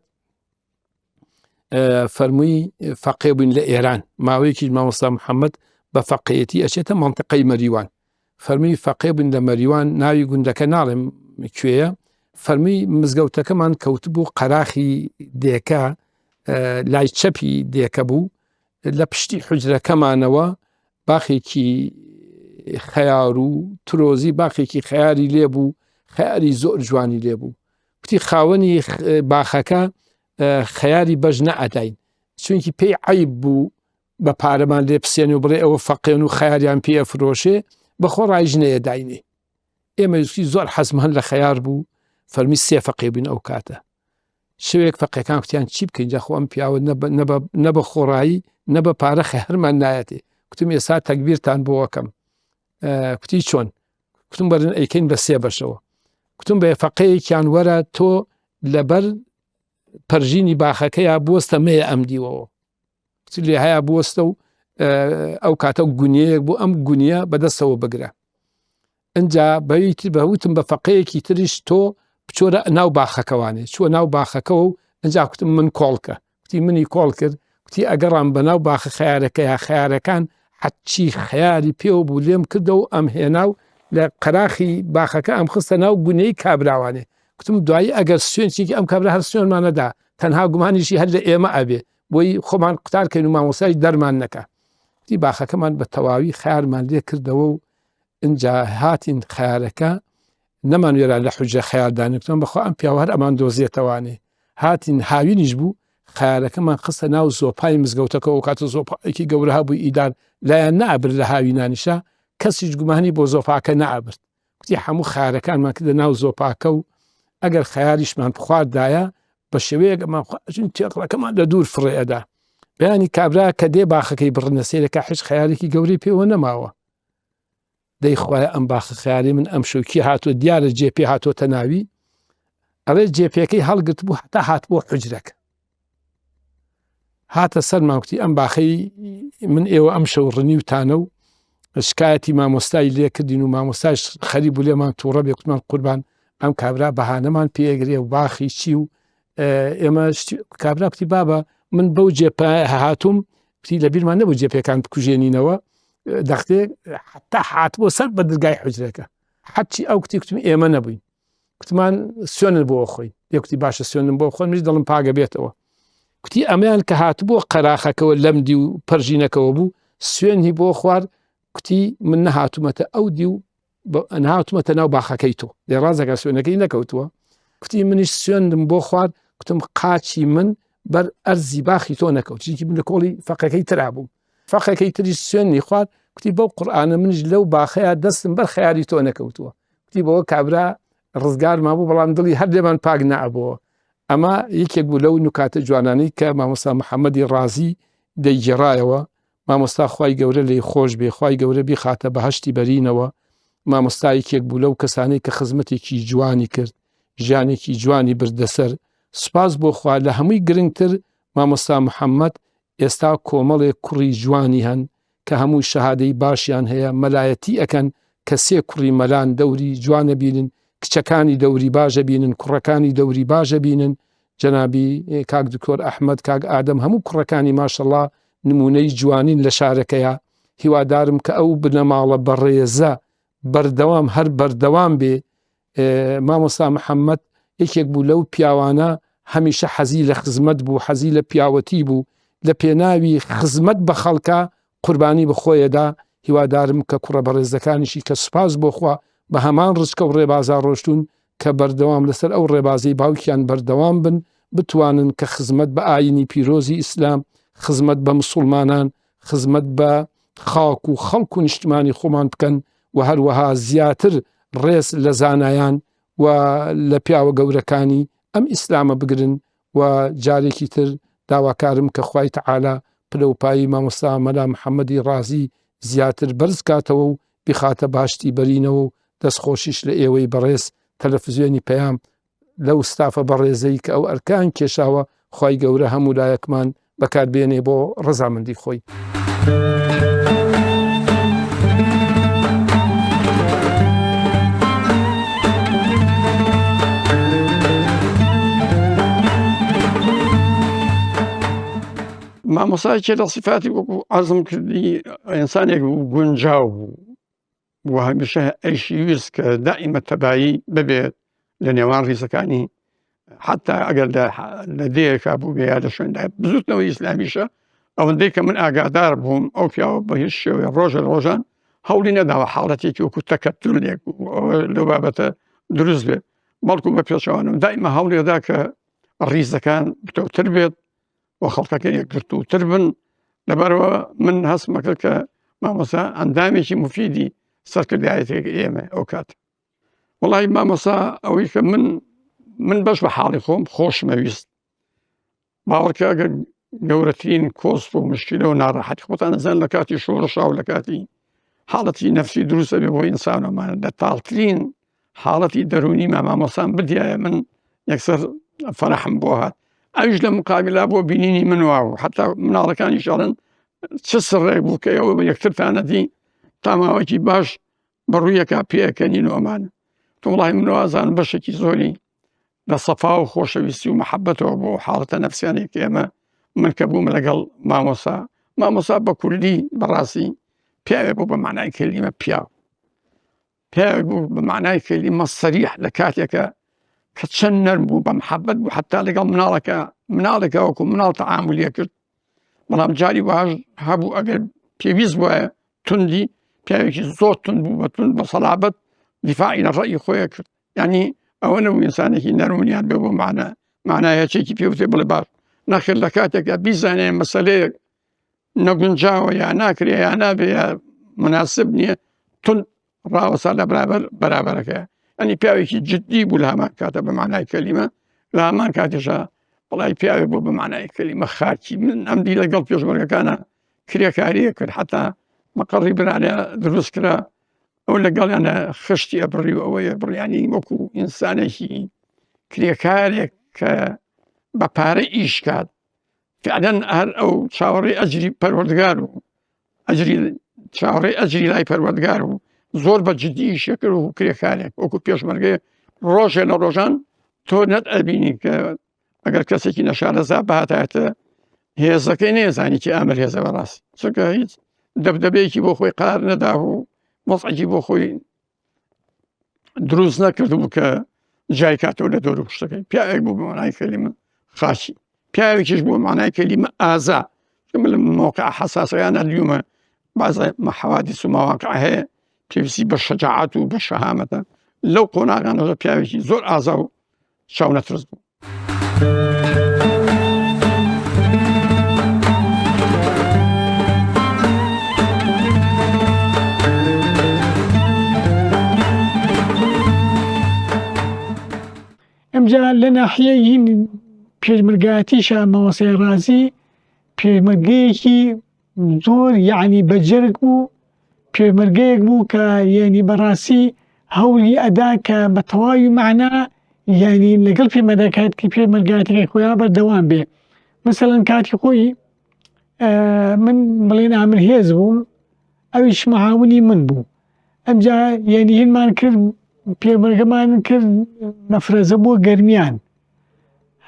فەرمووی فەقێ بووین لە ئێران ماوەیەکی مامۆستا محەممەد بە فەقەیەتی ئەچێتە منطقەی مەریوان فەرمی فەقێ بووین لە مەریوان ناوی گوندەکە ناڵێم کوێیە فەرمی مزگەوتەکەمان کەوتبوو قەراخی دێکە لای چەپی دێکە بوو لە پشتی حجرەکەمانەوە باخێکی خەیار و ترۆزی باخێکی خەیاری لێبوو خەیاری زۆر جوانی لێبوو کوتی خاوەنی باخەکە خەیاری بەش نەئەداین چونکی پێی عیب بوو بە پارەمان لێ پسێن و بڵێ ئەوە فەقێن و خەیاریان پێ ئەفرۆشێ بەخۆ ڕایژ نەیەداینێ ئێمە یوسفی زۆر حەزمان لە خەیار بوو فەرمی سێ فەقێ بووین ئەو کاتە شوێک فەقەکان کوتیان چی بکەین جاخۆ ئەم پیاوە نە بە خۆڕایی نە بە پارە خەرمان نایەتێ کوتم ئێستا تەکبیرتان بۆەکەم کوتی چۆن کوتم بەرن ئەیکەین بە سێ بەشەوە کوتم بە فەقەیەکیان وەرە تۆ لەبەر پەرژینی باخەکەیا بوەستە مەیە ئەم دیوەوە لێ هەیە بوەستە و ئەو کاتە گونیەیەک بۆ ئەم گونیە بەدەستەوە بگرە ئەجا بەوی تر بەوتم بە فەقەیەکی تریش تۆ بچۆرە ناو باخەکەوانێ چوە ناو باخەکەەوە و ئەجا کوتم من کۆڵکە کوتی منی کۆڵ کرد کوتی ئەگەڕام بەناو باخە خەیارەکە یا خەیارەکان حەچی خەیاری پێوە بوو لێم کردەوە ئەم هێنا و لە قەراخی باخەکە ئەم خستە ناو گونەی کابراوانێ کوتم دوایی ئەگەر سوێنچێکی ئەم کابرا هەر سوێنمانەدا تەنها گومانیشی هەر لە ئێمە ئەبێ بۆی خۆمان قوتار کەین و مامۆستای دەرمان نەکا کوتی باخەکەمان بە تەواوی خەیارمان لێ کردەوە و ئینجا هاتین خەیارەکە نەمان وێرا لە حوجرە خەیار دانێ کوتمان بەخوا ئەم پیاوە هەر ئەمان دۆزێتەوانێ هاتین هاوینیش بوو خەیارەکەمان خستە ناو زۆپای مزگەوتەکە و کاتە زۆپایەکی گەورە هەبوو ئیدار لایەن نابرد لە هاوینانیشا کەسیش گومانی بۆ زۆپاکە نابرد کوتی هەموو خەیارەکانمان کردە ناو زۆپاکە و ئەگەر خەیاریشمان بخواردایە بە شێوەیەک ئەمان خواردن تێکڵەکەمان لە دوور فڕێ ئەدا بەیانی کابرا کە دێ باخەکەی بڕنە سەیرەکە حیچ خەیارێکی گەورەی پێوە نەماوە دەی خوایە ئەم باخە خەیاری من ئەم شەوکی هاتووە دیارە جێ پێ هاتۆتە ناوی ئەڵێ جێپێکەی هەڵگرت بوو هەتا هات بۆ حجرەکە هاتە سەرمان کوتی ئەم باخەی من ئێوە ئەم شەو ڕنیوتانە و شکایەتی مامۆستای لێکردین و مامۆستاش خەری بوو لێمان تووڕە بێ کوتمان قوربان ئەم کابرا بەهانەمان پێگرێ و باخی چی و ئێمە کابرا کوتی بابە من بەو جێپە هاتووم کوتی لە بیرمان نەبوو جێپێکان بکوژێنینەوە دەختێ حتا هات بۆ سەر بە دەرگای حجرەکە حەچی ئەو کوتی کوتم ئێمە نەبووین کوتمان سوێنت بۆ خۆی لێ کوتی باشە سوێنم بۆ خۆن منیش دڵم پاگە بێتەوە کوتی ئەمەیان کە هاتبووە قەراخەکەەوە لەم دی و پەرژینەکەەوە بوو سوێنی بۆ خوارد کوتی من نەهاتوومەتە ئەو دی و نهاتومەتە ناو باخەکەی تۆ لێ ڕازەکە سوێنەکەی نەکەوتووە کوتی منیش سوێندم بۆ خوارد کوتم قاچی من بەر ئەرزی باخی تۆ نەکەوت چیکی من لە کۆڵی فەقەکەی ترا بووم فەقەکەی تریش سوێنی خوارد کوتی بەو قورئانە منیش لەو باخەیە دەستم بەر خەیاری تۆ نەکەوتووە کوتی بەوە کابرا. ڕزگارمان بوو بەڵام دڵی هەر لێمان پاک نەئەبۆوە. ئەمە یەکێک بوو لەو نوکاتە جوانانەی کە مامۆستا محەممەدی ڕازی دەیگێڕایەوە. مامۆستا خوای گەورە لێی خۆش بێ، خوای گەورە بیخاتە بەهەشتی بەرینەوە. مامۆستا یەکێک بوو لەو کەسانەی کە خزمەتێکی جوانی کرد، ژیانێکی جوانی بردە سەر. سوپاس بۆ خوا لە هەمووی گرنگتر مامۆستا محەممەد ئێستا کۆمەڵێک کوڕی جوانی هەن کە هەمووی شەهادەی باشیان هەیە مەلایەتی ئەکەن کە سێ کوڕی مەلان دەوری جوان ئەبینن کچەکانی دەوری باش ئەبینن کوڕەکانی دەوری باش ئەبینن جەنابی کاک دکتۆر ئەحمەد کاک ئادەم هەموو کوڕەکانی ماشەڵا نمونەی جوانین لە شارەکەیا هیوادارم کە ئەو بنەماڵە بەڕێزە بەردەوام هەر بەردەوام بێ مامۆستا محەممەد یەکێک بوو لەو پیاوانە هەمیشە حەزی لە خزمەت بوو حەزی لە پیاوەتی بوو لە پێناوی خزمەت بە خەڵکە قوربانی بەخۆیەدا هیوادارم کە کوڕە بەڕێزەکانیشی کە سوپاس بۆخوا بە هەمان ڕچکە و ڕێبازا ڕۆشتون کە بەردەوام لەسەر ئەو ڕێبازەی باوکیان بەردەوام بن بتوانن کە خزمەت بە ئاینی پیرۆزی ئیسلام خزمەت بە مسوڵمانان خزمەت بە خاک و خەڵک و نیشتمانی خۆمان بکەن و هەروەها زیاتر ڕێز لە زانایان و لە پیاوە گەورەکانی ئەم ئیسلامە بگرن و جارێکی تر داواکارم کە خوای تەعالا پلە و پایی مامۆستا مەلا محەممەدی ڕازی زیاتر بەرز کاتەوە و بیخاتە باشتی بەرینەوە و دەستخۆشیش لە ئێوەی بەڕێز تەلەفزیۆنی پەیام لەو ستافە بەڕێزەی کە ئەو ئەرکەیان کێشاوە خوای گەورە هەموو لایەکمان بەکاربێنێ بۆ ڕەزامەندی خۆی. مامۆسایەکی لە سیفاتی وەکو عەرزم کردی ئینسانێک بوو گونجاو بوو و هەمیشە ئەیشی ویست کە دائیمە تەبایی ببێت لە نێوان ڕیزەکانی حتا ئەگەر لە دێیەکا بوو بێ یا لە شوێندا بزوتنەوەی ئیسلامیشە ئەوەندەی کە من ئاگادار بووم ئەو پیاوە بە هیچ شێوەیە ڕۆژە ڕۆژان هەوڵی نەداوە حاڵەتێکی وەکو تەکەتولێک لەو بابەتە دروست بێت بەڵکو بە پێچەوانم دایمە هەوڵێدا کە ڕیزەکان بتەوتر بێت و خەڵکەکە یەکگرتووتر بن لەبەرەوە من هەستمەکە کە مامۆسا ئەندامێکی مفیدی سەرکردایەتێک ئێمە ئەو کات وڵی مامۆسا ئەوەی کە من من بەش بە حاڵی خۆم خۆشمەویست باوەڕکە ئەگەر گەورەترین کۆسپ و مشکلە و ناڕەحەتی خۆتان نەزان لە کاتی شۆڕشا و لە کاتی حاڵەتی نەفسی دروستە بێ بۆ ئینسانەمانە لە تاڵترین حاڵەتی دەرونی ما مامۆسان بدیایە من یەکسەر فەرحم بۆ هات ئەویش لە مقابلا بۆ بینینی من واو حتا مناڵەکانی شەڵن چ سڕێک بوو کە ئەوە بە یەکترتانەدی تا ماوەکی باش بەڕوویەکە پێکەنین و ئەمانە تو وڵی من وازان بەشێکی زۆری لە سەفا و خۆشەویستی و محەبەتەوە بۆ حاڵەتە نەفسیانێک کە ئێمە من کە بووم لەگەڵ مامۆسا مامۆسا بە کوردی بەڕاستی پیاوێ بوو بە معنای کەلیمە پیاو پیاوێک بوو بە معنای کەلیمە سەریح لە کاتێکە کە چەند نەرم بوو بە محەبەت بوو حتا لەگەڵ مناڵەکە مناڵێکە وەکو مناڵ تەعاملیە کرد بەڵام جاری واش هەبوو ئەگەر پێویست وایە توندی پیاوێکی زۆر تند بوو بە تند بە سەلابەت دیفاعی لە ڕەئی خۆی کرد ینی ئەوە نەبوو ئینسانێکی نەرمونیان بێ بۆ معنە معنایەکێکی پێوتێ بڵێ باش نەخێر لە کاتێکدا بیزانێ مەسەلەیەک نەگونجاوە یا ناکرێ یا نابێ یا مناسب نییە تون ڕاوەسا لە برابەر بەرابەرەکە ئەنی پیاوێکی جددی بوو لە هەمان کاتە بە معنای کەلیمە لە هەمان کاتێشا بەڵی پیاوێ بوو بە معنای کەلیمە خاکی من ئەم دی لەگەڵ پێشمەرگەکانە کرێکاریە کرد حتا مەقەڕی برانە دروست کرا ئەو لەگەڵیانە خشتی ئەبڕی و ئەوەیە بڕیانی وەکو ئینسانێکی کرێکارێک کە بە پارە ئیش کات فعلا هەر ئەو چاوەڕێی ئەجری پەروەردگار و ئەجری چاوەڕێی ئەجری لای پەروەردگار و زۆر بە جدی ئیشێ کرد و کرێکارێک وەکو پێشمەرگەیە ڕۆژێ لە ڕۆژان تۆ نەت ئەبینی کە ئەگەر کەسێکی نەشارەزا بهاتایەتە هێزەکەی نێزانی کە ئامر هێزە بەڕاست چونکە هیچ دەبدەبەیەکی بۆ خۆی قار نەدا و وەزعێکی بۆ خۆی دروست نەکردبوو کە جای کاتەوە لە دۆر و پشتەکەی پیاوێک بوو بە مانای کەلیمە خاکی پیاوێکیش بوو مانای کەلیمە ئازا من لە مەوقع حەساسەکانە دیومە بازە حەوادیس و مەواقع هەیە پێویستی بە شەجاعەت و بە شەهامەتە لەو قۆناغانەوە پیاوێکی زۆر ئازا و چاونەترس بوو. ئەمجا لە ناحیەی هین پێشمەرگایەتیشا مامۆستای ڕازی پێشمەرگەیەکی زۆر یەعنی بەجەرگ بوو پێشمەرگەیەک بوو کە یەعنی بەڕاستی هەولی ئەدا کە بە تەواوی مەعنا یەعنی لەگەڵ پێشمەرگایەتی پێشمەرگایەتەکەی خۆیان بەردەوام بێ مەسەلەن کاتی خۆی من بڵێن ئامر هێز بووم ئەویش معاونی من بوو ئەمجا یعنی هینمان کرد پێمەرگەمان کرد مەفرەزە بۆ گەرمیان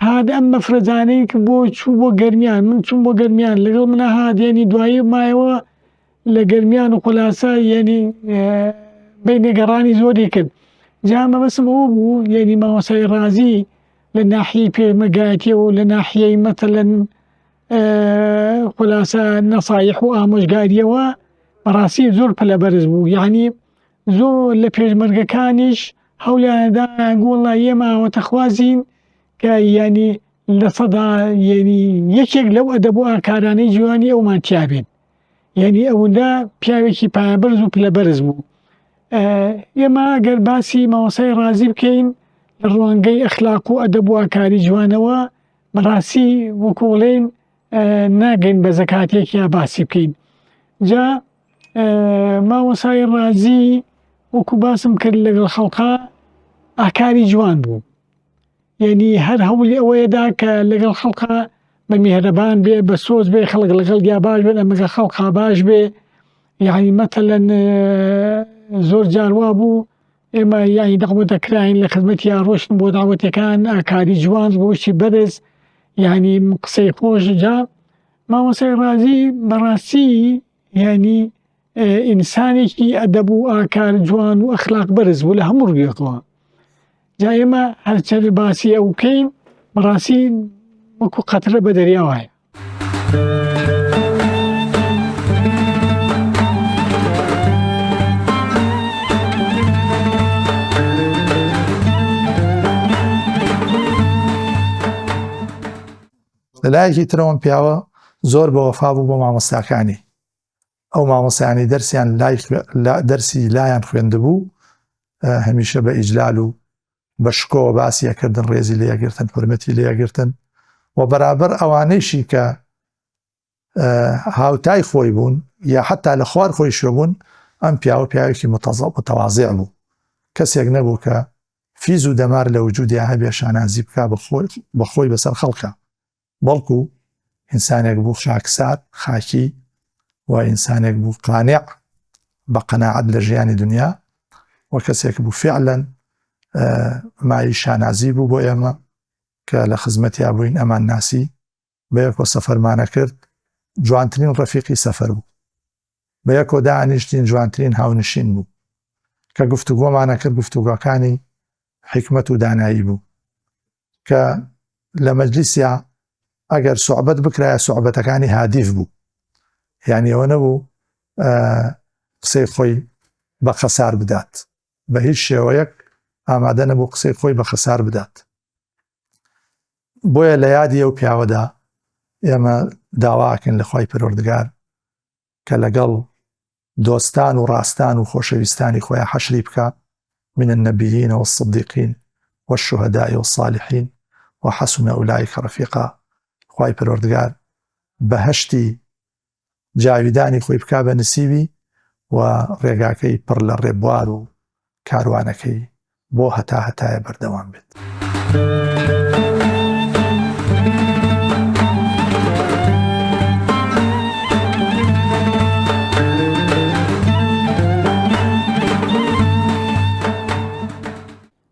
هات ئەم مەفرەزانەی کە بۆ چوو بۆ گەرمیان من چوم بۆ گەرمیان لەگەڵ منە هات یعنی دوایی مایەوە لە گەرمیان و خولاسە یعنی بینێگەڕانی زۆری کرد جا مەبەسم ئەوە بوو یعنی مامۆستای ڕازی لە ناحیەی پێشمەرگایەتیەوە لە ناحیەی مەتەلەن خولاسە نەسایح و ئامۆژگاریەوە بەڕاستی زۆر پلە بەرز بوو یعنی زۆر لە پێشمەرگەکانیش هەولیاندا گوڵە ئێمە ئاواتەخوازین کە یعنی لە سەدا یعنی یەکێک لەو ئەدەب و ئاکارانەی جوانی ئەومان تیابێت یعنی ئەوەندە پیاوێکی پایەبەرز و پلە بەرز بوو ئێمە گەر باسی مامۆستای ڕازی بکەین لە ڕوانگەی ئەخلاق و ئەدەب و ئاکاری جوانەوە بەڕاستی وەکو بڵێین ناگەین بە زەکاتێک یا باسی بکەین جا مامۆسای ڕازی وەکو باسم کرد لەگەڵ خەڵقا ئاکاری جوان بوو یعنی هەر هەوڵی ئەوەیەدا کە لەگەڵ خەڵقا بە میهرەبان بێ بە سۆز بێ خەڵک لەگەڵ یا باش بێن ئەمەگە خەڵقا باش بێ یعنی مەتەلەن زۆر جار وا بوو ئێمە یانی دەعوەت دەکراین لە خزمەتیا ڕۆشتن بۆ داوەتەکان ئاکاری جوان ڕۆشی بەرز یعنی قسەی خۆش جا مامۆسای ڕازی بەڕاستی یعنی ئینسانێکی ئەدەب و ئاکار جوان و ئەخلاق بەرز بوو لە هەموو ڕوویەکەوە جا ئێمە هەرچەند باسی ئەو بکەین بەڕاستی وەکو قەترە بە دەریا وایە. لە لایەکی ترەوە پیاوە زۆر بە وەفا بوو بۆ مامۆستاکانی ئەو مامۆستایانەی دەرسیان لای دەرسی لایان خوێندبوو هەمیشە بە ئیجلال و بە شکۆوە باسی ئەکردن ڕێزی لێگرتن حرمەتی لێگرتن و بەرابەر ئەوانەیشی کە هاوتای خۆی بوون یا حتا لە خوار خۆی شوێ بوون ئەم پیاوە پیاوێکی متەوازع بوو کەسێک نەبوو کە فیز و دەمار لە وجودیا هەبێ شانازی بکا بە خۆی بەسەر خەڵکە بەڵکو ئینسانێک بوو خاکسار، خاکی، و ئینسانێک بوو قانع بە قەناعەت لە ژیانی دنیا و کەسێک بوو فعلەن مای شانازی بوو بۆ ئێمە کە لە خزمەتیا بووین ئەمان ناسی بەیەکۆ سەفەرمانە کرد جوانترین ڕەفیقی سەفەر بوو بەیەکۆ دانیشتین جوانترین هاونشین بوو کە گفتوگۆمانە کرد گفتوگۆکانی حیکمەت و دانایی بوو کە لە مەجلیسیا ئەگەر سوعبەت بکرایە سوعبەتەکانی هادیف بوو یعنی ئەوە نەبوو قسەی خۆی بە خەسار بدات بە هیچ شێوەیەک ئامادە نەبوو قسەی خۆی بە خەسار بدات بۆیە لە یادی ئەو پیاوەدا ئێمە داواکەین لە خوای پەروەردگار کە لەگەڵ دۆستان و ڕاستان و خۆشەویستانی خۆیان حەشری بکا من النبیین والصدیقین والشهداء والصالحین وحسن اولئک رفیقا خوای پەروەردگار بەهەشتی جاویدانی خۆی بکا بە نسیبی و ڕێگاکەی پڕ لە ڕێبوار و کاروانەکەی بۆ هەتا هەتایە بەردەوام بێت.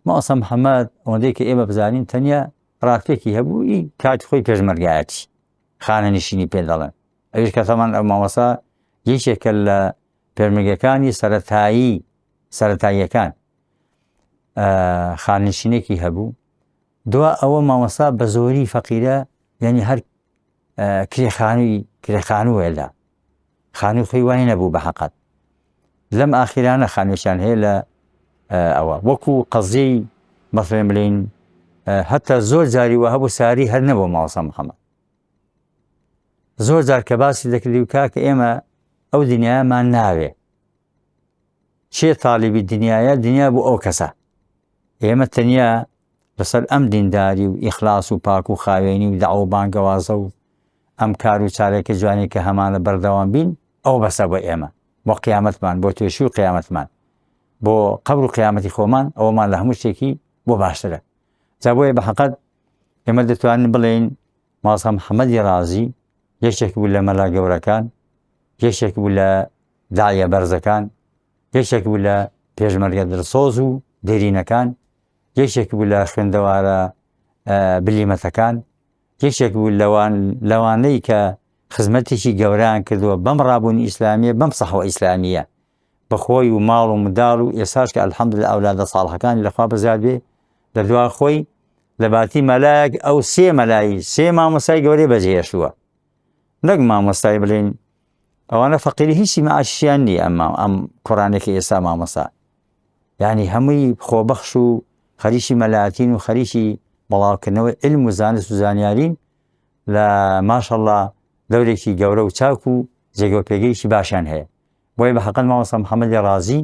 مامۆستا محەممەد ئەوەندەی کە ئێمە بزانین تەنیا ڕاتێکی هەبوو ئی کاتی خۆی پێشمەرگایەتی خانەنشینی پێ دەڵێن ئەویش کە تەمان ئەو مامۆستا یەکێکە لە پێشمەرگەکانی سەتایی سەتاییەکان خانشینێکی هەبوو دوا ئەوە مامۆستا بە زۆری فەقیرە یعنی هەر کرێخانووی کرێخانووەدا خانووی خۆی وای نەبوو بە حەقەت لەم ئاخیرانە خانوویان هەیە لە ئەوە وەکو قەزیەی مەسەلەن بلین هەتا زۆر جاری وە هەبوو ساری هەر نەبوو مامۆستا محەممەد زۆر جار کە باسی دەکردی و کاکە ئێمە ئەو دنیامان ناوێ چێ تاالبی دنیاە دنیا بۆ ئەو کەسە ئێمە تەنیا لەسەر ئەم دینداری و ئیخلاس و پاک و خاوێنی و دەعوە و بانگەوازە و ئەم کار و چارەکە جوانەی کە هەمانە بەردەوام بین ئەوە بەسە بۆ ئێمە بۆ قیامەتمان بۆ توێشی و قیامەتمان بۆ قەبر و قیامەتی خۆمان ئەوەمان لە هەموو شتێکی بۆ باشترە جا بۆیە بە حەقەت ئێمە دەتوانین بڵێین ماسا محەممەدی ڕازی یەکێک بوو لە مەلا گەورەکان یەکێک بوو لە داعیە بەرزەکان یەکێک بوو لە پێشمەرگە دڵسۆز و دێرینەکان یەکێک بوو لە خوێندەوارە بلیمەتەکان یەکێک بوو لەوان لەوانەی کە خزمەتێکی گەورەیان کردووە بەم ڕابوونی ئیسلامیە بەم سەحوە ئیسلامیە بەخۆی و ماڵ و منداڵ و ئێساش کە الحمدلله ئەولادە ساڵحەکانی لەخوا بەزیاد بێ لە دوا خۆی لە باتی مەلایەک ئەو سێ مەلایی سێ مامۆستای گەورەی بەجێهێشتووە نەک مامۆستای بڵین ئەوانە فەقیری هیچی معاشیان نییە ئەم ئەم کوڕانێکی ئێستا مامۆستا یعنی هەمووی خۆبەخش و خەریکی مەلاتین و خەریکی بەڵاوکردنەوەی علم و زانست و زانیارین لە ماشەڵڵا دەورێکی گەورە و چاک و جێگە و پێگەیەکی باشیان هەیە بۆیە بە حەقەن مامۆستا محەممەدی ڕازی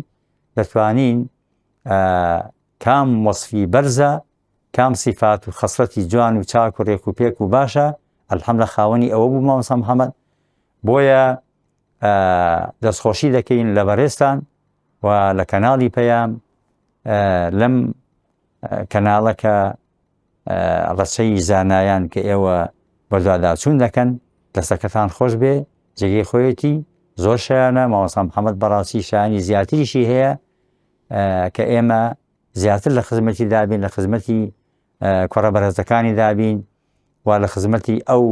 دەتوانین کام وەصفی بەرزە کام سیفات و خەسڵەتی جوان و چاک و ڕێک و پێک و باشە الحمد خاوەنی ئەوە بوو مامۆستا محەممەد بۆیە دەستخۆشی دەکەین لە بەڕێزتان و لە کەناڵی پەیام لەم کەناڵە کە ڕەچەی زانایان کە ئێوە بەدواداچوون دەکەن دەستەکەتان خۆش بێ جێگەی خۆیەتی زۆر شایانە مامۆستا محەممەد بەڕاستی شایانی زیاتریشی هەیە کە ئێمە زیاتر لە خزمەتی دابین لە خزمەتی کوڕە بەرەزەکانی دابین و لە خزمەتی ئەو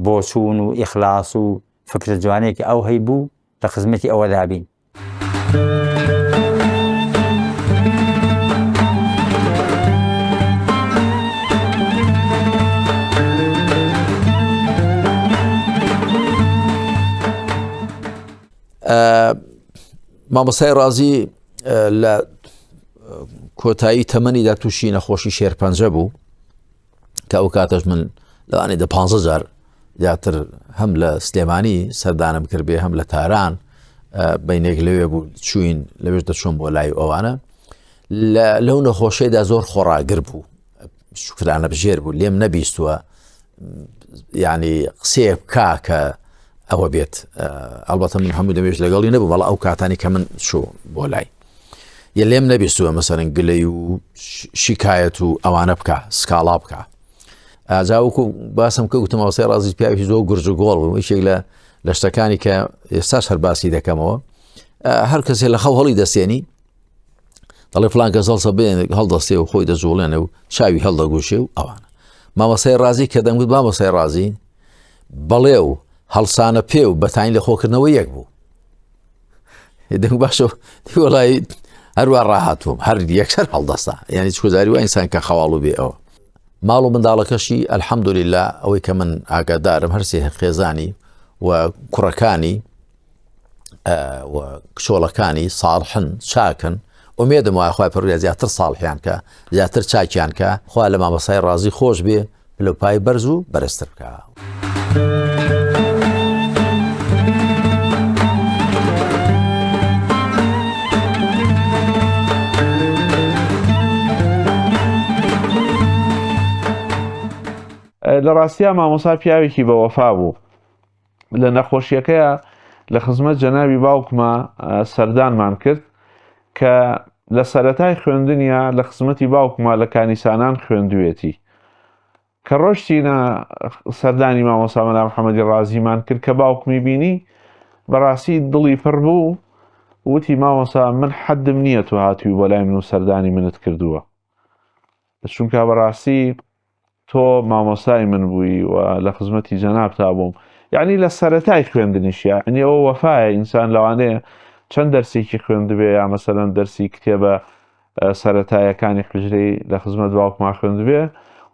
بۆچوون و ئیخلاص و فکرە جوانێکی ئەو هەیبوو لە خزمەتی ئەوەدا بین. مامۆستای ڕازی لە کۆتایی تەمەنیدا تووشی نەخۆشی شێرپەنجە بوو کە ئەو کاتەش من لەوانەیە دە پ جار زیاتر هەم لە سلێمانی سەردانم کردبێ هەم لە تاران بینێک لەوێ بوو چوین لەوێش دەچۆم بۆ لای ئەوانە لەو نەخۆشیدا زۆر خۆڕاگر بوو شکرانە بژێر بوو لێم نەبیستووە ینی قسەیە بکا کە ئەوە بێت ئەلبەتە من هەموو دەمێش لەگەڵی نەبوو بەڵ ئەو کاتانی کە من چوو بۆ لای یە لێم نەبیستووە مەسەرن گلەی و شیکایەت و ئەوانە بکە سکاڵا بکە ئاجاوەکو باسم کە گوتم ئەوسای ڕازی پیاوی زۆر گورج و گۆڵ بوو یەکێک لە لە شتەکانی کە ئێستاش هەر باسی دەکەمەوە هەر کەسێ لە خەو هەڵی دەستێنی دەڵێ فلان کەس هەڵسە بێن هەڵدەستێ و خۆی دەجوڵێنێ و چاوی هەڵدەگوشێ و ئەوانە مامەسای ڕازی کە دەمگوت مامەسای ڕازی بەڵێ و هەڵسانە پێ و بەتانی لە خۆکردنەوە یەک بوو دەنگ باشە وڵی هەروە ڕاهاتووم هەر یەکسەر هەڵدەستا یعنی چکۆزاری وە ئینسان کە خەواڵ و بێ ئەوە ماڵ و منداڵەکەشی الحەمدللە ئەوەی کە من ئاگادارم هەرسێ خێزانی و کوڕەکانی و کچۆڵەکانی ساڵحن چاکن ئومێدم وایە خوای پەروەردگار زیاتر ساڵحیان کە زیاتر چاکیان کە خوا لە مامۆستای ڕازی خۆش بێ پلەپای بەرز و بەرزتر بکە. لە ڕاستیا مامۆسا پیاوێکی بە وەفا بوو لە نەخۆشیەکەیا لە خزمەت جەنابی باوکما سەردانمان کرد کە لە سەرەتای خوێندنیا لە خزمەتی باوکما لە کانیسانان خوێندوێتی کە ڕۆشتینە سەردانی مامۆسا مەلا محەممەدی ڕازیمان کرد کە باوکمی بینی بەڕاستی دڵی پڕ بوو وتی مامۆسا من حەدم نییە تۆ هاتووی بۆ لای من و سەردانی منت کردووە چونکە بەڕاستی تۆ مامۆستای من بووی و لە خزمەتی جەنابتا بووم یعنی لە سەرەتای خوێندنیشیا یعنی ئەوە وەفایە ئینسان لەوانەیە چەند دەرسێکی خوێندبێ یا مەسەلەن دەرسی کتێبە سەرەتایەکانی حوجرەی لە خزمەت باوکما خوێندبێ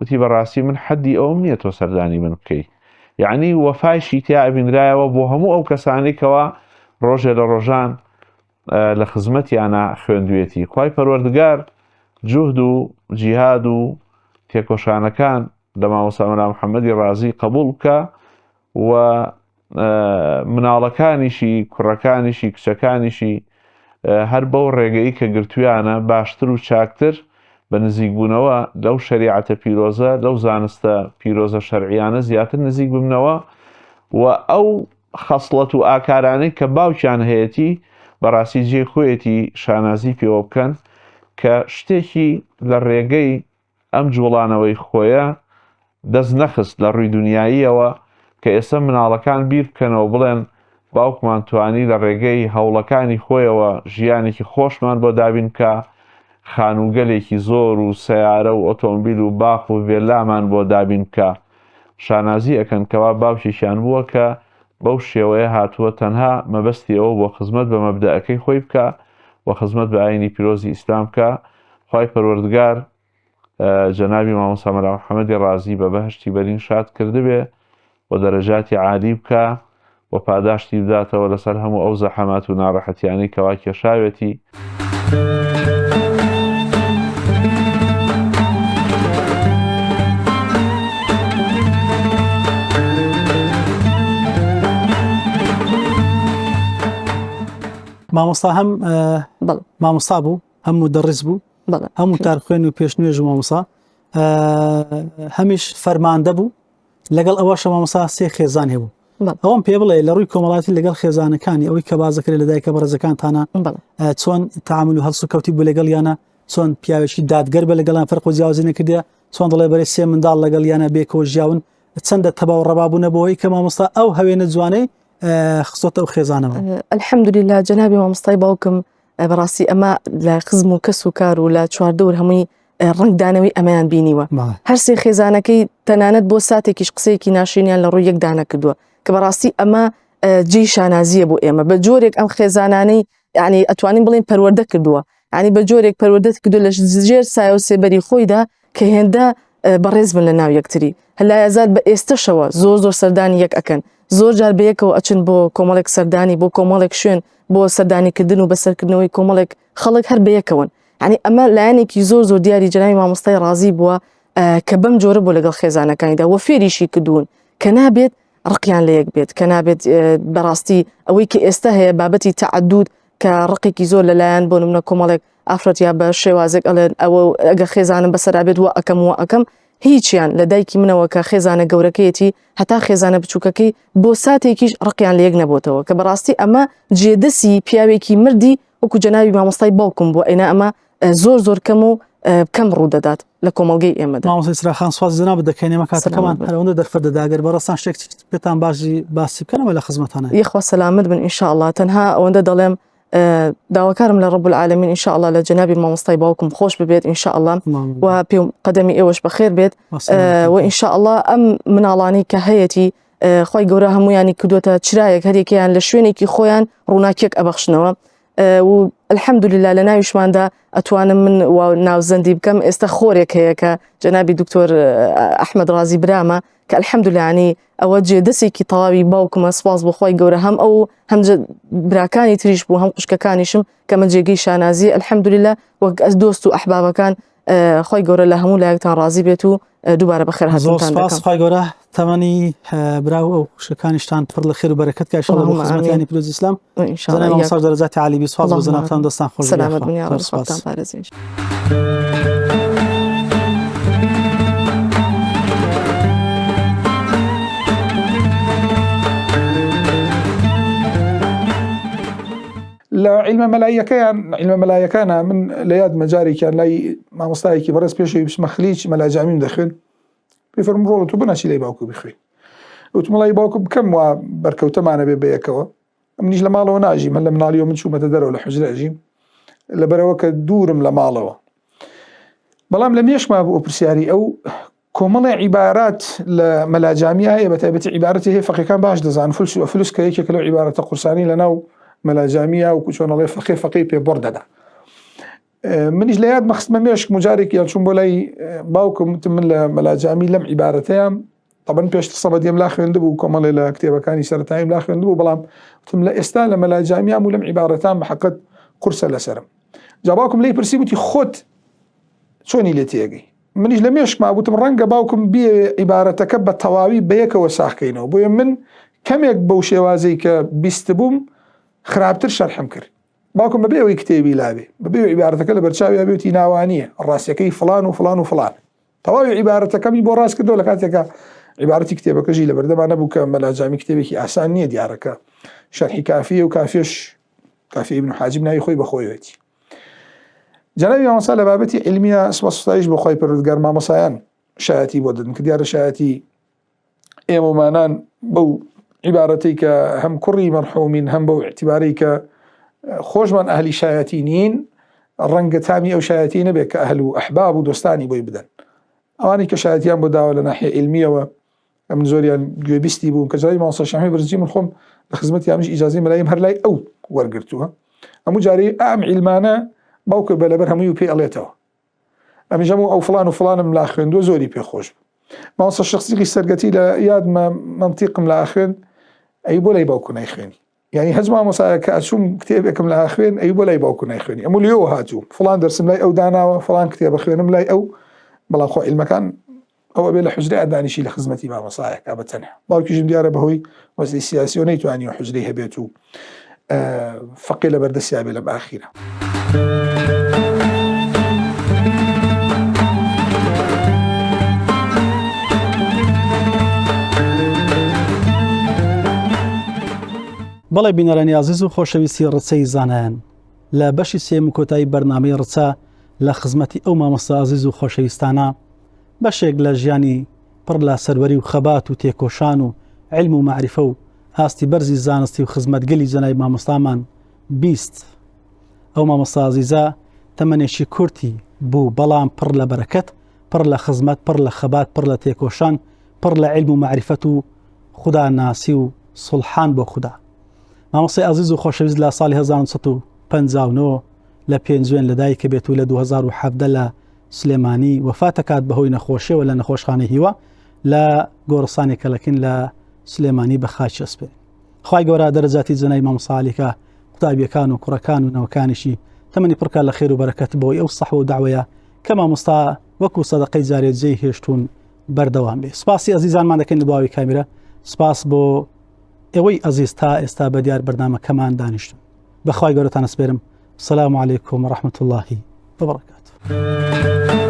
وتی بەڕاستی من حەدی ئەوم نییە تۆ سەردانی من بکەی یعنی وەفایشی تیا ئەبینرایەوە بۆ هەموو ئەو کەسانی کەوا ڕۆژێ لە ڕۆژان لە خزمەتیانە خوێندوێتی خوای پەروەردگار جوهد و جیهاد و تێکۆشانەکان لە مامۆستا مەلا محەممەدی ڕازی قبول بکە و مناڵەکانیشی کوڕەکانیشی کچەکانیشی هەر بەو ڕێگەی کە گرتویانە باشتر و چاکتر بە نزیکبوونەوە لەو شەریعەتە پیرۆزە، لەو زانستە پیرۆزە شەرعیانە زیاتر نزیک ببنەوە و ئەو خەسڵەت و ئاکارانەی کە باوکیان هەیەتی بەڕاستی جێی خۆیەتی شانازی پێوە بکەن کە شتێکی لە ڕێگەی ئەم جوڵانەوەی خۆیە دەست نەخست لە ڕووی دونیاییەوە کە ئێستا مناڵەکان بیر بکەنەوە بڵێن باوکمان توانی لە ڕێگەی هەوڵەکانی خۆیەوە ژیانێکی خۆشمان بۆ دابین بکا، خانووگەلێکی زۆر و سەیارە و ئۆتۆمبیل و باخ و ڤێلامان بۆ دابین بکا. شانازی ئەکەن کەوا باوکێکیان بووە کە بەو شێوەیە هاتووە تەنها مەبەستی ئەوە بووە خزمەت بە مەبدەئەکەی خۆی بکا و خزمەت بە ئاینی پیرۆزی ئیسلام بکا. خوای پەروەردگار جەنابی مامۆستا مەلا محەمەدی ڕازی بە بەهەشتی بەرین شاد کردبێ و دەرەجاتی عالی بکا و پاداشتی بداتەوە لەسەر هەموو ئەو زەحەمات و ناڕەحەتیانەی کەوا کێشاوێتی. مامۆستا هەم مامۆستا بوو هەم مدەڕیس بوو هەم وتار خوێن و پێشنوێژ و مامۆسا هەمیش فەرماندە بوو لەگەڵ ئەوەشە مامۆسا سێ خێزان هەبوو ئەوەم پێ بڵێ لە ڕووی کۆمەڵاتی لەگەڵ خێزانەکانی ئەوەی کە بازەکرێت لە دایکە بەڕێزەکانتانە چۆن تعامل و هەڵسو کەوتی بوو لەگەڵ یانە چۆن پیاوێکی دادگەر بە لەگەڵان فەرق و جیاوازی نەکردە چۆن دەڵێ بەرێ سێ منداڵ لەگەڵ یانە بێکەوە ژیاون چەندە تەبا و ڕەبابوونە بۆی کە مامۆستا ئەو هەوێنە جوانەی خستۆتە ئەو خێزانەوە الحمدلله جەنابی مامۆستای باوکم بەڕاستی ئەمە لە خزم و کەس و کار و لە چواردەور هەمووی ڕەنگدانەوەی ئەمەیان بینیوە هەرسێ خێزانەکەی تەنانەت بۆ ساتێکیش قسەیەکی ناشرینیان لە ڕووی یەکدا نەکردووە کە بەڕاستی ئەمە جێی شانازیە بۆ ئێمە بە جۆرێک ئەم خێزانانەی یعنی ئەتوانین بڵێن پەروەردە کردووە ینی بە جۆرێک پەروەردەت کردو لە ژێر سایە و سێبەری خۆیدا کە هێندە بەڕێز بن لە ناو یەکتری هەلایەزار بە ئێستەشەوە زۆر زۆر سەردانی یەک ئەکەن زۆر جار بە یەکەوە ئەچن بۆ کۆمەڵێک سەردانی بۆ کۆمەڵێک شوێن بۆ سەردانیکردن و بەسەرکردنەوەی کۆمەڵێک خەڵک هەر بە یەکەوەن یعنی ئەمە لایەنێکی زۆر زۆر دیاری جەنابی مامۆستای ڕازی بووە کە بەم جۆرە بۆ لەگەڵ خێزانەکانیدا وە فێریشی کردوون کە نابێت ڕقیان لە یەک بێت کە نابێت بەڕاستی ئەوەی کە ئێستا هەیە بابەتی تەعەدود کە ڕقێکی زۆر لەلایەن بۆ نمونە کۆمەڵێک ئافرەت یا بە شێوازێک ئەڵێن ئەوە ئەگە خێزانم بەسەرا بێت وا ئەکەم وا ئەکەم هیچیان لە دایکی منەوە کە خێزانە گەورەکەیەتی هەتا خێزانە بچووکەکەی بۆ ساتێکیش ڕقیان لە یەک نەبۆتەوە کە بەڕاستی ئەمە جێدەسی پیاوێکی مردی وەکو جەنابی مامۆستای باوکم بووە ئەینا ئەمە زۆر زۆر کەم و کەم ڕوو دەدات لە کۆمەڵگەی ئێمەدا. مامۆستا ئیسرا خان سوپاس جەنابت دەکەین ئێمە کاتەکەمان هەر ئەوەندە دەرفەت دەدا گەر بەڕێزتان شتێک پێتان باشی باسی بکەن ئەمە لە خزمەتانە. یەخوا سەلامەت بن ان شاء اللە تەنها ئەوەندە دەڵێم داواکارم لە رب العالمین ان شاء اللە لە جەنابی مامۆستای باوکم خۆش ببێت ان شاء اللە و پێ قەدەمی ئێوەش بەخێر بێت و ان شاء اللە ئەم مناڵانەی کە هەیەتی خی گەورە هەمویانی کردوتە چرایەک هەریەکەیان لە شوێنێکی خۆیان ڕووناکێک ئەبەخشنەوە و الحمدلله لە ناویشماندا ئەتوانم من و ناوزەندی بکەم ئێستا خۆرێک هەیە کە جەنابی دکتۆر ئەحمەد ڕازی برامە کە الحمدلله ینی ئەوە جێدەسێکی تەواوی باوکمە سپاس بۆ خوای گەورە هەم ئەو هەم براکانی تریش بوو هەم خوشکەکانیشم کە من جێگەی شانازی الحمدلله وەک ئەس دۆست و ئەحبابەکان خوای گەورە لە هەموو لایەکتان ڕازی بێت و دووبارە بەخێر هاتنتان دەکەم. سپاس خوای گەورە تەمەنی برا و ئەو خوشکەکانیشتان پڕ لە خێر و بەرەکەت کە ئیشەڵڵا بۆ خزمەتیانی پیرۆزی ئیسلام جەنابی مامۆستا دەرەجاتی عالی بی سپاس بۆ جەنابتان دەستان خۆش سەلامەت بن یا رب خواتان پارێزێ. لە عیلمە مەلاییەکەیان عیلمە مەلایەکانە من لە یاد مەجارێکیان لای مامۆستایەکی بەڕێز پێشەوی بچمە خلیج مەلا جامیم دەخوێن پێی فەرمووم ڕۆڵە تۆ بناچی لای باوکو بخوێن وتم وڵی باوکم بکەم وا بەرکەوتەمانە بێ بەیەکەوە منیش لە ماڵەوە ناژیم من لە مناڵیەوە من چوومەتە دەرەوە لە حجرە ئەژیم لەبەرەوە کە دوورم لە ماڵەوە بەڵام لە مێشما بوو پرسیاری ئەو کۆمەڵێ عیبارات لە مەلا جامیە هەیە بە تایبەتی عیبارەتی هەیە فەقێکان باش دەزان فلس و فلس کە یەکێکە لەو عیبارەتە قورسانی لە ناو مەلا جامیە و چۆن ئەڵێ فەقێ فەقێی پێ بڕ دەدا منیش لە یاد مەخستمە مێشک مجارێکیان چوون بۆ لای باوکم وتم من لە مەلا جامی لەم عیبارەتەیان طبعا پێشتر سەمەدیم لا خوێندبوو کۆمەڵێ لە کتێبەکانی سەرەتاییم لا خوێندبوو بەڵام وتم لە ئێستا لە مەلا جامیام و لەم عیبارەتان بە حەقت قورسە لەسەرم جا باوکم لێی پرسی وتی خۆت چۆنی لێ تێگەی منیش لە مێشکما وتم ڕەنگە باوکم بیەوێ عیبارەتەکە بە تەواوی بەیەکەوە ساخکەینەوە بۆیە من کەمێک بەو شێوازەی کە بیستبووم خراپتر شەرحم کرد. باوکم بەبێ ئەوەی کتێبی لابێ بەبێ عیبارەتەکە لە بەرچاویا بێتی ناوانیە ڕاستەکەی فلان و فلان و فلان تەواوی عیبارەتەکەمی بۆ ڕاست کردەوە لە کاتێکا عیبارەتی کتێبەکەژی لە بەردەما نەبوو کە مەلاجامی کتێبێکی ئاسان نییە دیارەکە شەرحی کافیە و کافیش کافی ابن حاجب ناوی خۆی بەخۆیەتی جەنابی مامۆستا لە بابەتی عیلمیە سپاس و ستایش بۆ خوای پەروەردگار مامۆسایان شایەتی بۆ دەدن کە دیارە شایەتی ئێمەمانان بەو عیبارەتەی کە هەم کوڕی مەرحومین هەم بەو اعتبارەی کە خۆشمان ئەهلی شایەتی نین ڕەنگە تامی ئەو شایەتی نەبێت کە ئەهل و ئەحباب و دۆستانی بۆی بدەن ئەوانەی کە شایەتیان بۆ داوە لە ناحیە عیلمیەوە ئەمن زۆریان گوێبیستی بووم کە جاری مامۆستا شەحمی برزی من خۆم لە خزمەتی ئەمش ئیجازەی مەلایم هەر لای ئەو وەرگرتووە هەموو جاری ئەم عیلمانە باوکە بە لەبەر هەمووی و پێ ئەڵێتەوە ئەمیش هەموو ئەو فلان و فلانم لا خوێندووە زۆری پێ خۆش بوو مامۆستا شەخسیقی سەرگەتی لە یادمە مەنتیقم لا خوێند ئەی بۆ لای باوکو نایخوێنی یعنی هەج مامۆسایە کە ئەچوم کتێبێکم لە خوێن ئەی بۆ لای باوکو نایخوێنی ئەمە لێەوە هاتوو فلان دەرسم لای ئەو داناوە فلان کتێبە خوێنم لای ئەو بەڵام خۆ عیلمەکان ئەو ئەبێ لە حوجرەیا دانیشی لە خزمەتی مامۆسایەکا بە تەنها باوکیشم دیارە بەهۆی وەزعی سیاسیەوە نەیتوانیوە حوجرەی هەبێت و فەقێ لە بەردەستیا بێ لەم ئاخیرە. بەڵێ بینەرانی ئازیز و خۆشەویستی ڕچەی زانایان لە بەشی سێم و کۆتایی بەرنامەی ڕچە لە خزمەتی ئەو مامۆستا ئازیز و خۆشەویستانە بەشێک لە ژیانی پڕ لە سەروەری و خەبات و تێکۆشان و عیلم و مەعریفە و ئاستی بەرزی زانستی و خزمەتگەلی جەنابی مامۆستامان 20 ئەو مامۆستا ئازیزە تەمەنێکی کورتی بوو بەڵام پڕ لە بەرەکەت پڕ لە خزمەت پڕ لە خەبات پڕ لە تێکۆشان پڕ لە علم و مەعریفەت و خودا ناسی و سوڵحان بۆ خودا مامۆستای ئازیز و خۆشەویست لە ساڵی 1959 لە پێنجوێن لەدایکە بێت و لە 2017 لە سلێمانی وەفاتەکات بەهۆی نەخۆشیەوە لە نەخۆشخانەی هیوا لە گۆڕستانی کەلەکین لە سلێمانی بە خاچی ئەسپێ خی گەورە دەرەجاتی جەنای مامۆسالیکە قوتابیەکان و کوڕەکان و نەوەکانیشی تەمەنی پڕکە لە خێر و بەرەکەت بۆی ئەو سەحوە و داوەیە کە مامۆستا وەکو سەدەقەی جارێ جێی هێشتون بەردەوام بێ سپاسی ئەزیزانمان دەکەین لە دواوی کامیرە سپاس بۆ ئێوەی ئەزیز تا ئێستا بە دیار بەرنامەکەمان دانیشتون بەخوای گەورەتان ئەسپێرم السلام علیکم ورحمة الله وبرکاته.